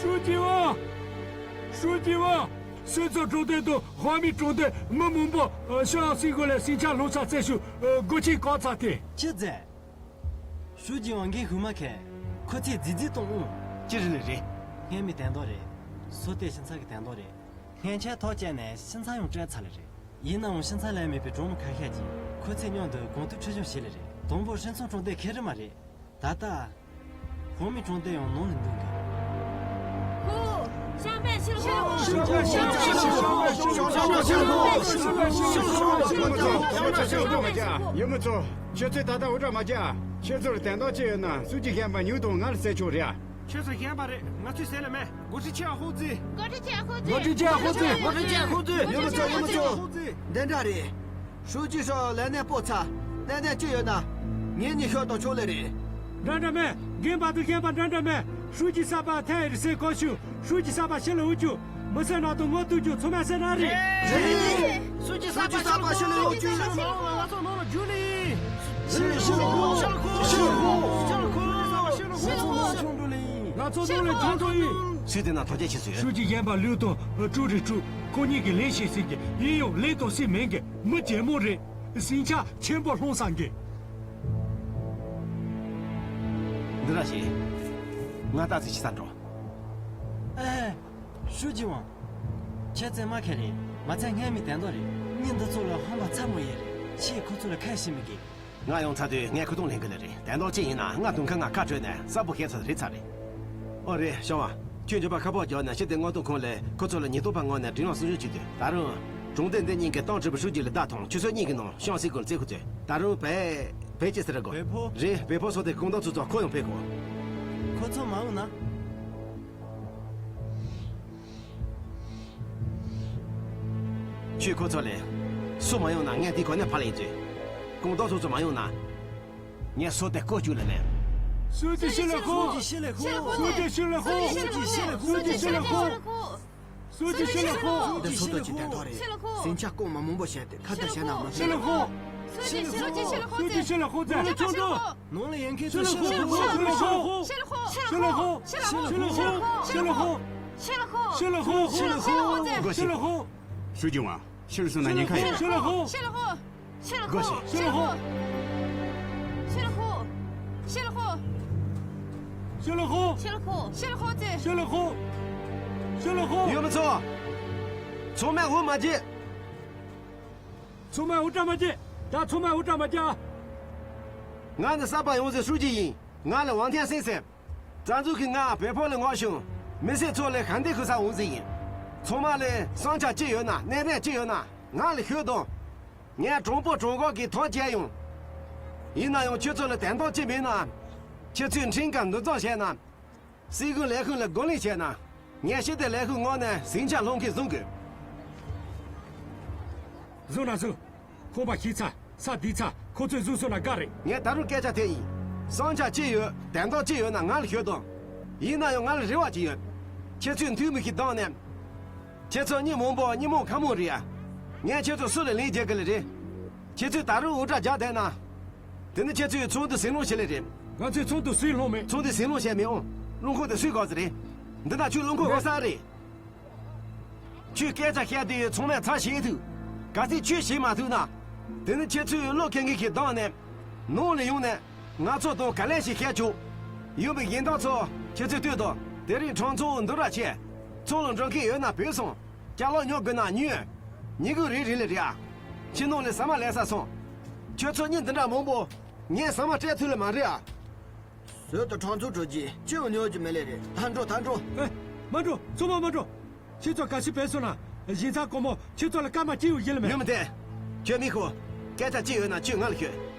ཧྲུའུ་ཅི་ཝང་། ཧྲུའུ་ཅི་ཝང་། སུད་ཚོ་གྲོང་རྡལ་དང་ཧོ་མི་གྲོང་རྡལ་མི་མང་པོ་ཤང་སི་གོ་ལ་ཟིང་ཆ་སློང་ས་བཙལ་ཞུ་སྒོ་ཆེན་བཀག་ཚར་ཏེ། ཅི་མཛད། ཧྲུའུ་ཅི་ཝང་གིས་ཧུ་མ་ཁེ། ཁོ་ཚེ་རྫི་རྫི་གཏོང་ཨུ། ཅི་རེད་ལེ་རེད། སྔན་མའི་དན་ཏོག་རེད། སོ་ལྟའི་ཕྱི་ཚ་གི་དན་ཏོག་རེད། སྔན་ཆད་ཐོག་བཅད་ནས་ཕྱི་ཚ་ཡང་སྤྲད་ཚར་ལེ་རེད། ཡིན་ནའང་ཕྱི་ཚ་ལས་མེད་པའི་གྲོང་མི་ཁ་ཤས་ཀྱིས་ཁོ་ཚེ་མཉམ་དུ་གོང་དུ་ཁྲིད་སྦྱོང་བྱེད་ལེ་རེད། དང་པོ་ཧྲིན་ཚང་གྲོང་རྡལ་ཁེ་རི་མ་རེད། ད་ལྟ། ཧོ་མི་གྲོང་རྡལ་ཡང་ནང་ལ་འདུག་གི། ཧོ། ཤང་པན་ཕྱིར་ལོག་ཡུམ་ཚོ། ཁྱོད་ཚོས་ད་ལྟ་འུར་སྒྲ་མ་རྒྱག་ཁྱེད་ཚོར་དན་ཏོག་ཅི་ཡོད་ན་སུ་ཅི་ཤན་པ་ཉུ་དང་ང་ལ་བསད་ཆོག་རེད། ཁྱོད་ཚོ་ཤན་པ་རེད། ང་ཚོས་ཟེར་ལ་མེད། འགོ་ཁྲིད་ཆེ་ཧོ་ཙི། འགོ་ཁྲིད་ཆེ་ཧོ་ཙི། འགོ་ཁྲིད་ཆེ་ཧོ་ཙི། འགོ་ཁྲིད་ཆེ་ཧོ་ཙི། ཡུམ་ཚོ་ཡུམ་ཚོ། འདི་འདྲ་རེད། ཧྲུའུ་ཅི་ཧྲོ་ལས་གནས་སྤོ་ཚར། གནས་གནས་ཅི་ཡོད་ན། ངེད་གཉིས་ཤོག་དང་ཕྱོགས་ལས་རེད། འདྲ་འདྲ་མེད། རྒན་པ་དང་རྒན་པ་འདྲ་འདྲ་མེད། ཧྲུའུ་ཅི་གསར་པ་ཐད་རི་སེ་གོ་ཤུ། ཧྲུའུ་ཅི་གསར་པ་ཕྱི་ལ་འུ་ཅུ། མི་སེར་ནང་དུ་ངོ་གཏུག་རྒྱུ་ཚང་མ་ཟེར་ན་རེད། རེད། ཧྲུའུ་ཅི་གསར་པ་ཕྱི་ལ་འུ་ཅུ། ཕྱི་ལ་འུ་ཅུ། ཕྱི་ལ་འུ་ཅུ། ཕྱི་ལ་འུ་ཅུ། ང་ཚོ་ནང་ལ་བྱུང་འགྲོ་ལེ་ཡིན། ང་ཚོ་ནང་ལ་བྱུང་འགྲོ་ཡིན། སུས་དེ་ན་ཐོ་ཅེ་ཆེ་སུ་ཡོད། ཧྲུའུ་ཅི་ཡན་པ་ལུའུ་དང་ཀྲུའུ་རི་ཀྲུའུ་ཁོ་གཉིས་ཀྱིས་ལན་བྱེད་སྲིད་ཀྱི་ཡིན་ཡང་ལན་གཏོང་སྲིད་མེད་ཀྱི་མི་རྒྱལ་མོ་རེད། ཟིང་ཆ་ཆེན་པོ་སློང་ས་གི། འདི་ར་ཞིག་ང་ལྟ་ཚིག་ཆི་ས་འགྲོ། ཨེ། ཧྲུའུ་ཅི་ཝང་། ཁྱེད་ཚེ་མ་ཁེ་རེད། མ་ཚད་སྔན་མའི་དན་ཏོག་རེད། མི་འདི་ཚོ་ལ་ཧམ་པ་ཚ་མོ་ཡེ་རེད། ཁྱེད་ཁོ་ཚོ་ལ་ཁ་ཞེ་མི་དགོས། ང་ཡོང་ཚར་དུས་ངས་ཁོ་ཐོང་ལེན་གི་ལེ་རེད། དན་ཏོག་ཅི་ཡིན་ན་ང་དུང་ཁ་ང་ཁ་བྲོས་ནས་གསལ་པོ་ཤེས་ཚར་རེད་ཚར་རེད། ཨོ་རེད་ཤོ་བ། ཁྱོད་འཇོན་པ་ཁ་པོ་རྒྱག་ནས་ཕྱི་དེ་མངགས་གཏོང་ཁང་ལས་ཁོ་ཚོ་ལ་ཉེན་རྟོག་པ་མངགས་ནས་དྲིན་ལན་གསོ་སྐྱོང་བྱེད་དུས་ད་རུང་། གྲོང་སྡེ་འདི་གཉིས་ཀྱི་ཏང་ཀྲི་པུའུ་ཧྲུའུ་ཅི་ལ་བདག་དང་ཆུ་ཚོད་གཉིས་ཀྱི་ནང་ཤང་སི་གོ་ལ་བཙལ་དགོས་ཚོད། ད་རུང་བེ། བེ་ཅི་ཟེར་གོ་བེ་ཕོ། རེད་བེ་ཕོ་སོགས་དེ་གང་ལྟར་ཚོ་ཚོ་ཁོ་ཡང་ཕེབས་གོ་ཁོ་ཚོ་མ་འོང་ན། ཁྱོད་ཁོ་ཚོ་ལས། སུ་མ་ཡོང་ན་ངས་འདི་གོ་ནས་ཕར་ལ་ཡིན་ཚོད། གང་ལྟར་ཚོ་ཚོ་མ་ཡོང་ན། ངས་སོ་དེ་བཀོལ་བཅུག་ལ་ལེན། སུ་ཅི་ཤི་ལ་ཁོ། སུ་ཅི་ཤི་ལ་ཁོ། སུ་ཅི་ཤི་ལ་ཁོ། སུ་ཅི་ཤི་ལ་ཁོ། སུ་ཅི་ཤི་ལ་ཁོ། འདི་སུ་དང་ཅི་དན་ཐོག་རེད། ཟིང་ཆ་ལྐོག་མ་མང་པོ་བཤད་དེ་ཁ་བརྡ་བྱས་ན་མ་ཤི་ལ་ཁོ། སུ་ཅི་ཤི་ལ་ཁོ། སུ་ཅི་ཤི་ལ་ཁོ་ཚེ་ལ་ཆུང་དུ། ནང་ལ་ཡོད་མཁན་ཚོ་ཤི་ལ་ཁོ། ཤི་ལ་ཁོ། ཤི་ལ་ཁོ། ཤི་ལ་ཁོ། ཤི་ལ་ཁོ། ཤི་ལ་ཁོ། ཤི་ལ་ཁོ། ཤི་ལ་ཁོ། ཤི་ལ་ཁོ། ཤི་ལ་ཁོ། ཤི་ལ་ཁོ། ཤི་ལ་ཁོ། ཧྲུའུ་ཅི་ཝང་། ཕྱིར་སོང་ན་ཉེན་ཁ་ཡོད། ཤི་ལ་ཁོ། ཤི་ལ་ཁོ། ཤི་ལ་ཁོ། སྒོ་ཕྱེ། ཤི་ལ་ཁོ། ཤི་ལ་ཁོ། ཤི་ལ་ཁོ། ཤི་ལ་ཁོ། ཤི་ལ་ཁོ་ཚེ། ཤི་ལ་ཁོ། ཤི་ལ་ཁོ། ཡུམ་ཚོ། ཚང་མས་འུར་མ་བྱེད། ཚང་མས་འུར་སྒྲ་མ་བྱེད། ད་ཚང་མས་འུར་སྒྲ་མ་རྒྱག་ང་ནི་གསར་པ་ཡོང་ཟེར་ཧྲུའུ་ཅི་ཡིན། ང་ལ་ཝང་ཐན་སེང་ཟེར། རྩ་འཛུགས་ཀྱིས་ང་བེ་ཕོ་ལ་མངགས་བྱུང་། མི་སེར་ཚོ་ལ་ཞལ་འདེབས་ཞུ་སར་འོང་ཟེར་ཡིན། ཚང་མ་ལ་བསམ་འཆར་ཅི་ཡོད་ན་གནས་སྟངས་ཅི་ཡོད་ན་ང་ལ་ཤོད་དང་། ངས་དྲང་པོ་དྲང་གོ་གི་ཐག་བཅད་ཡོང་། ཡིན་ན་ཡང་ཁྱོད་ཚོ་ལ་དོན་དག་ཅི་མེད་ན། ཁྱེད་ཚོས་ཁྲིམས་ཁང་འདུ་འཛོམས་བྱས་ན། སྲིད་གཞུང་ལས་ཁུངས་ལ་རྒོལ་ལན་བྱས་ན། ངས་ཕྱི་དེ་ལས་ཁུངས་མངགས་ནས་ཟིང་ཆ་སློང་མཁན་བཟུང་དགོས། བཟུང་ན་བཟུང་། ཁང་པ་ཞིག་ཚར། ས་འདི་ཚར། ཁོ་ཚོས་བཟུང་སོང་ན་དགའ་རེད། ངས་ད་རུང་སྐད་ཆ་དེ་ཡིན། བསམ་འཆར་ཅི་ཡོད་དོན་དག་ཅི་ཡོད་ན་ང་ལ་ཤོད་དང་། ཡིན་ན་ཡང་ང་ལ་རེ་བ་ཅིག་ཡོད། ཁྱེད་ཚོས་འཐུས་མི་ཞིག་བདམས་ནས། ཁྱེད་ཚོ་མི་མང་པོ་མི་མང་ཁ་མང་རེད་ཡ། ངས་ཁྱེད་ཚོ་སུ་ལ་ལན་རྒྱག་གི་ལ་རེད། ཁྱེད་ཚོས་ད་རུང་འུར་སྒྲ་རྒྱག་བསྡད་ན། དེ་ནི་ཁྱེད་ཚོས་ཚོགས་འདུ་ཟིང་སློང་བྱེད་ལེ་རེད། ང་ཚོས་ཚོགས་འདུ་ཟིང་སློང་མེད། ཚོགས་འདུ་ཟིང་སློང་བྱས་མེད་ཨང་། སློང་ཁང་དེ་སུས་དགོས་ཟེར་རེད། འདི་ན་ཁྱོད་སློང་ཁང་དགོས་ས་རེད། ཁྱོས་སྐད་ཆ་བཤད་དུས་ཚང་མས་ཚར་ཤེས་ཐུབ། གལ་སྲིད་ཁྱོས་ཤེས་མ་ཐུབ་ན། དེ་ནི་ཁྱེད་ཚོས་བློ་ཁེངས་མཁན་ཞིག་བདམས་ནས། ནང་ལ་ཡོང་ནས། ང་ཚོ་དང་ག་ལེར་ཞིག་བཤད་ཆོག་ཡོང་བའི་གཞན་དག་ཚོ་ཁྱེད་ཚོས་ལྟོས་དང་། དེ་རིང་ཁྲོམ་ཚོགས་འདུ་ར་ཆེ། ཚོགས་ལ་འགྲོ་མཁན་ཡོད་ན་བུད་སོང་། ཅ་ལག་ཉོ་དགོས་ན་ཉོས། ཉིན་གུང་རེ་རེ་ལ་རེད་ཨ། ཕྱི་ནང་ལ་ཟ་མ་ལེན་ས་སོང་། ཁྱོད་ཚོ་མི་འདི་འདྲ་མང་པོ། ངས་ཟ་མ་སྤྲད་ཐུབ་ལེ་མ་རེད་ཨ། ཟོས་དང་ཁྲོམ་ཚོགས་འགྲོ་རྒྱུ་ཅི་ཡང་ཉོ་རྒྱུ་མེད་ལེ་རེད། ད་འགྲོ་ད་འགྲོ། ཨེ། མ་འགྲོ། ཚང་མ་མ་འགྲོ། ཁྱེད་ཚོ་ག་ཞིག་བས་སོང་ན། བཞིན་ཚང་དཀོན་མོ་ཁྱེད་ཚོ་ལ་སྐར་མ་གཅིག་ཡང་ཡིན་ལ་མེད། ཡོད་མི་དེ། ཁྱོད་མི་ཁོ། སྐད་ཆ་གཅིག་ཡོད་ན་ཁྱོད་ང་ལ་ཤོད།